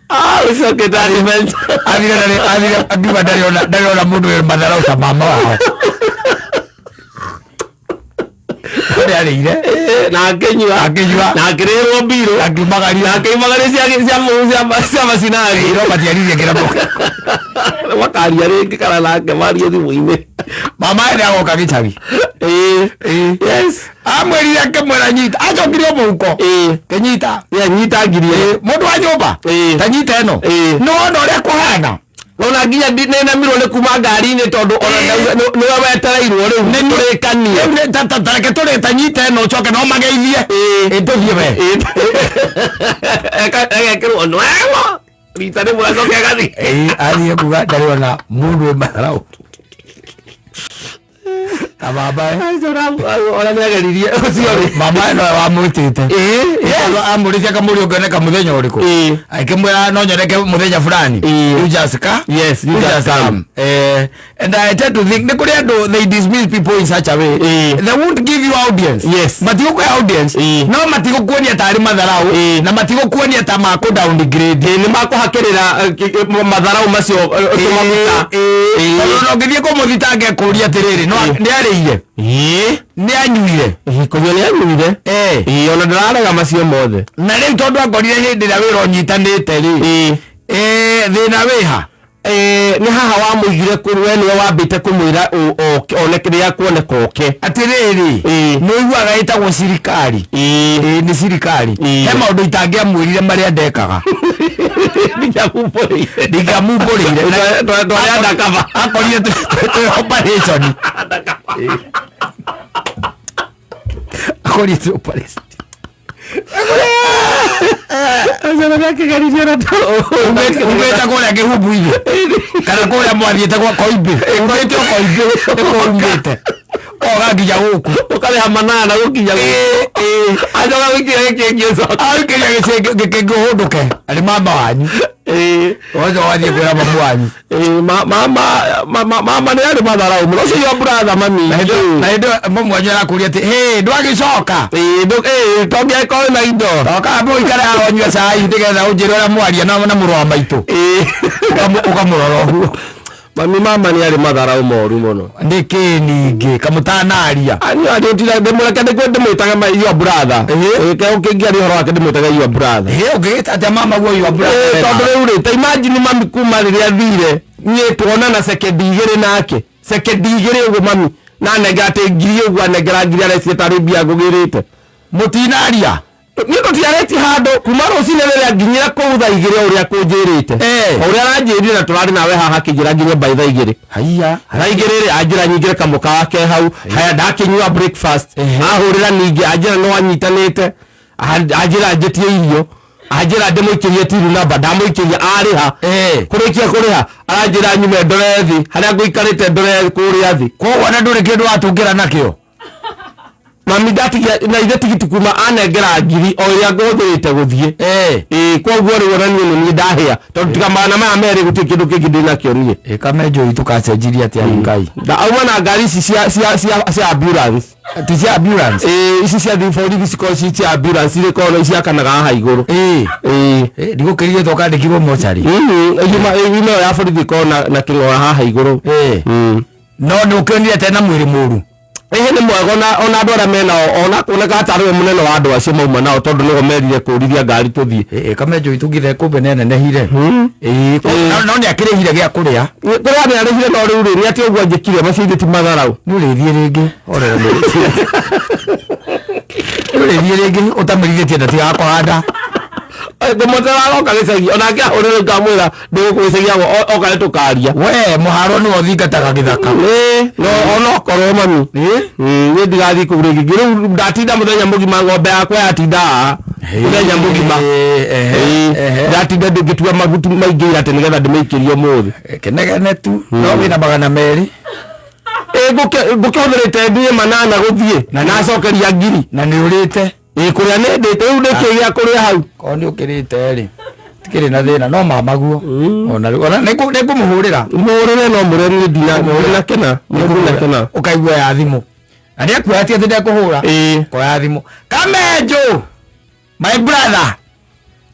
Ah, ũcokete adventure. Athire ndarĩ athire akiuga ndarĩ ona mũndũ wĩ matharau ta mama wao. Ndarĩ Nĩarĩire. Na akĩnyua. Akĩnyua. Na akĩrĩrwo mbirũ. Akiumagaria. Na akĩumagaria cia macinani. Ĩro matiaririe kĩramo. Makaria rĩngĩ kana nake marie thimũ-inĩ. Mama nĩ agoka gĩcagi. Ĩĩ. Yes. Amwĩrire akĩmwĩra nyita. Acokire o mũhuko. Ĩĩ. Kĩnyita. Yeah, nyita ngiri ĩyo. Mũndũ wa nyũmba. Ĩĩ. Ta nyita ĩno. Ĩĩ. Nĩwona ũrĩa kũhana. Ona nginya nĩnemirwo nĩ kuma ngari-inĩ tondũ ona nĩwe wetereirwo rĩu tũrĩkanie. Rĩu ta reke tũrĩ ta nyita ĩno ũcoke no mageithie. Ĩĩ. Ĩ tũthiĩ we. Egekĩrwo nwegwo rita rĩmwe acoke agathiĩ. Ĩĩ athiĩ kuga ndarĩ ona mũndũ wĩ matharaũ. Ta baba ĩ. Ona nĩageririe ũcio rĩ. Mama ĩno wamwĩtĩte. Ĩĩ. Tondũ amũrĩtie akamũria ũngĩoneka mũthenya ũrĩkũ. Ĩĩ. Akĩmwĩra no nyoneke mũthenya fulani. Ĩĩ. You just come. Yes, you just come. And I tend to think nĩ kũrĩ andũ they dismiss people in such a way. Ĩĩ. They won't give you audience. Yes. Matigũkũhe audience. Ĩĩ. No matigũkuonia tarĩ matharau. Ĩĩ. Na matigũkuonia ta makũ downgrade. Ĩĩ, nĩ makũhakĩrĩra matharau macio tũmaguta. Ĩĩ. Tondũ ona ũngĩthiĩ kũmũthitanga ekũria atĩrĩrĩ, no nĩ arĩire, Ĩĩ. nĩ anyuire. Kũnyua nĩ anyuire. Ĩĩ. Ĩĩ, ona ndĩrarega macio mothe. Na rĩu tondũ akorire hĩndĩ ĩrĩa wĩra ũnyitanĩte rĩ. Ĩĩ. Ĩĩ, thĩna wĩha. Nĩ haha wamũigire kũrĩ we nĩwe wambĩte kũmwĩra oke one kĩrĩa kuoneka oke. Atĩrĩrĩ, Ĩĩ. nĩ ũiguaga ĩtagwo cirikari. Ĩĩ. Ĩĩ, nĩ cirikari. Ĩĩ. He maũndũ itangĩamwĩrire marĩa ndekaga. Ndingiamumbũrĩire. Ndingĩamumbũrĩire. Twarĩ undercover. Akorire twĩ operation. Akorire twĩ operation. Umĩte kũrĩa kĩhumbu-inĩ kana kũrĩa mwathiĩte gwa koimbĩ. Umĩte o koimbĩ nĩkuo umĩte. Oga nginya gũkũ. Ũkarĩha manana gũkinya gũkũ. Acoka gũikia gĩkĩngĩ ũcoke. Aikĩria gĩkĩngĩ ũhũndũke. Arĩ mama wanyu. Ĩĩ. Ũcoka wathiĩ kwĩra mamu wanyu. Ĩĩ, mama nĩ arĩ matharau mũno. Ũcio your brother mami. Na hĩndĩ ĩyo mamu wanyu arakũria atĩ hĩ ndwagĩcoka. Ĩĩ, ĩĩ, to ngĩakorwo na indo. Toka hapo ikare haha ũnyue cai nĩgetha ũnjĩre ũrĩa mwaria na mũrũ wa maitũ. Ĩĩ. Ũkamũrora ũguo. Mami mama nĩ arĩ matharau moru mũno. Nĩkĩ ningĩ kamũtanaria. Ndĩmũreke nĩguo ndĩmwĩtage your brother. Ĩĩ. Ĩĩ, ũkĩngĩaria ũhoro wake ndĩmwĩtage your brother. Ĩ ũngĩgĩta atĩa mama guo your Ĩĩ, brother. tondũ rĩu rĩ ta imagine mami kuma rĩrĩa thire niĩ tuonana sekendi igĩrĩ nake sekendi igĩrĩ ũguo mami na anengera atĩ ngiri ũguo anengera ngiri arecia tarĩ mbia ngũgĩrĩte. Mũtinaria. Niĩ tũtiarĩtie handũ kuma rũcinĩ rĩrĩa nginyire kũu thaa igĩrĩ o ũrĩa kũnjĩrĩte. Ĩĩ. O ũrĩa aranjĩrire na tũrarĩ nawe haha akĩnjĩra nginye by thaa igĩrĩ. Haiya. Thaa igĩrĩ rĩ anjĩra nyingĩre kamũkawa ke hau haya ndakĩnyua breakfast ahũrĩra ningĩ anjĩra no anyitanĩte anjĩra njĩtie irio anjĩra ndĩmũikĩrie tiru namba ndamũikĩria arĩha. Ĩĩ. Kũrĩkia kũrĩha aranjĩra nyume ndore thĩ harĩa ngũikarĩte ndore kũrĩa thĩ. Koguo na ndũrĩ kĩndũ watũngĩra nakĩo. Mami ndatigia na ithe tigiti kuma anengera ngiri o ĩrĩa ngũhũthĩrĩte gũthiĩ. Ĩĩ. Ĩĩ, koguo rĩu ona niĩ nĩ niĩ ndahĩa tondũ tiga magana maya merĩ gũtirĩ kĩndũ kĩngĩ ndĩ nakĩo niĩ. Ĩ kamenjo itũ kacenjirie atĩa Ngai. Na auma na ngari ici cia ambulance. Ti cia ambulance. Ĩĩ, ici cia borithi cikoragwo ci cia ambulance irĩ korwo ciakanaga haha igũrũ. Ĩĩ. Ĩĩ. Ĩ ndigũkĩrire tũkandĩkirwo mocarĩ. Yuma ya borithi ĩkoragwo na kĩng'ora haha igũrũ. Ĩĩ. No nĩ ũkĩonire tena mwĩrĩ mũru. Ĩhĩ nĩ mwega ona andũ arĩa menao ona kuoneka tarĩ we mũnene wa andũ acio mauma nao tondũ nĩo merire kũrithia ngari tũthiĩ. Ĩ kamenjo itũ ngithe kumbe nĩ anenehire. Ĩ no nĩ akĩrĩhire gĩa kũrĩa. Kũrĩa nĩ arĩhire no rĩu rĩ nĩ atĩ ũguo anjĩkire macio ithe ti matharau. Nĩ ũrĩthiĩ rĩngĩ. Horera nĩ ũrĩthiĩ. Nĩ ũrĩthiĩ rĩngĩ ũtamũrithĩtie ndatigaga kũhanda. Ngũmũtara oka gĩcagi onake ahũrĩre ngamwĩra ndĩgũkũ gĩcagi oka nĩ tũkaria. We mũharo nĩwe ũthingataga gĩthaka. Ĩĩ, no onokorwo mami. Niĩ ndigathiĩ kũu rĩngĩ rĩu ndatinda mũthenya mũgima ng'ombe yakwa yatinda haha mũthenya mũgima. Ĩĩ, Ndatinda ngĩtua mahuti maingĩ ira atĩ nĩgetha ndĩmĩikĩrie ũmũthĩ. Kĩnegene tu no wĩna 200. Ĩĩ, ngũkĩhũthĩrĩte niĩ manana gũthiĩ Na na acokeria ngiri. Na nĩ ũrĩte. Ĩĩ, kũrĩa nĩ ndĩte rĩu nĩkĩĩ gĩa kũrĩa hau. Korwo nĩ ũkĩrĩte rĩ tikĩrĩ na thĩna no mamaguo. Ona rĩu ona nĩ ngũmũhũrĩra. Mũhũrĩre no mũrĩe niĩ ndinakena ndinakena. Ũkaigua ya thimũ. Na nĩ akuoya ti atĩ ndekũhũra. Ĩĩ. Koya thimũ. Kamenjo! My brother!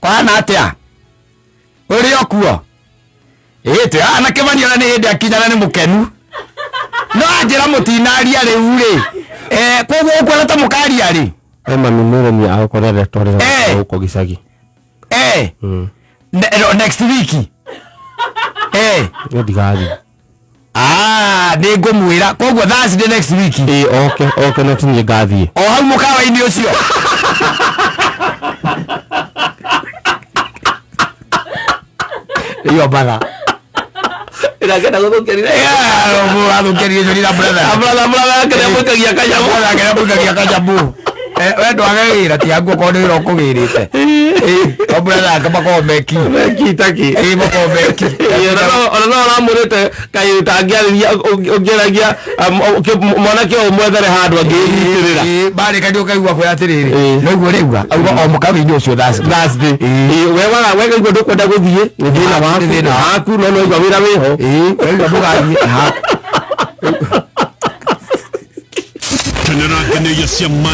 Kũhana atĩa? Ũrĩ o kuo? Ĩĩ twĩ haha na Kĩmani ona nĩ hĩndĩ akinya na nĩ mũkenu. No anjĩra mũtinaria rĩu rĩ. Eh, koguo ũkuona ta mũkaria rĩ? We mami mũrĩmi agũkorera retwarĩra Eh. gũkũ gĩcagi. Eh. No, next week. Eh. Nĩ ndigathiĩ. Ah, nĩ ngũmwĩra. Koguo Thursday next week. Ĩĩ oke oke no ti niĩ ngathiĩ. O hau mũkawa-inĩ ũcio. Iyo batha. Ĩrakenda gũthũkĩrire. Athũkĩrie njũrira brother. Brother brother kĩrĩa mũikagia kanyamũ. Brother kĩrĩa mũikagia kanyamũ. Eh, we ndwage wĩra ti yaku okorwo nĩ wĩra ũkũgĩrĩte. Eh, o brother ake makoragwo meki. Meki taki. Eh, makoragwo meki. Ĩĩ, ona no ũramwĩrĩte kaĩ ũtangĩarĩria ũngĩaragia mwanake ũyũ mwethere handũ angĩnyitĩrĩra. Eh, marĩkania ũkaigua kwĩra atĩrĩrĩ Eh. noguo rĩuga auga o mũkawa-inĩ ũcio Thursday. Thursday. Ĩĩ, we waga we kaigua ndũkwenda gũthiĩ nĩ thĩna waku Nĩ thĩna waku no no igua wĩra wĩho. Ĩĩ, ũraigua ndũgathiĩ ha Kenera ngeneia cia ma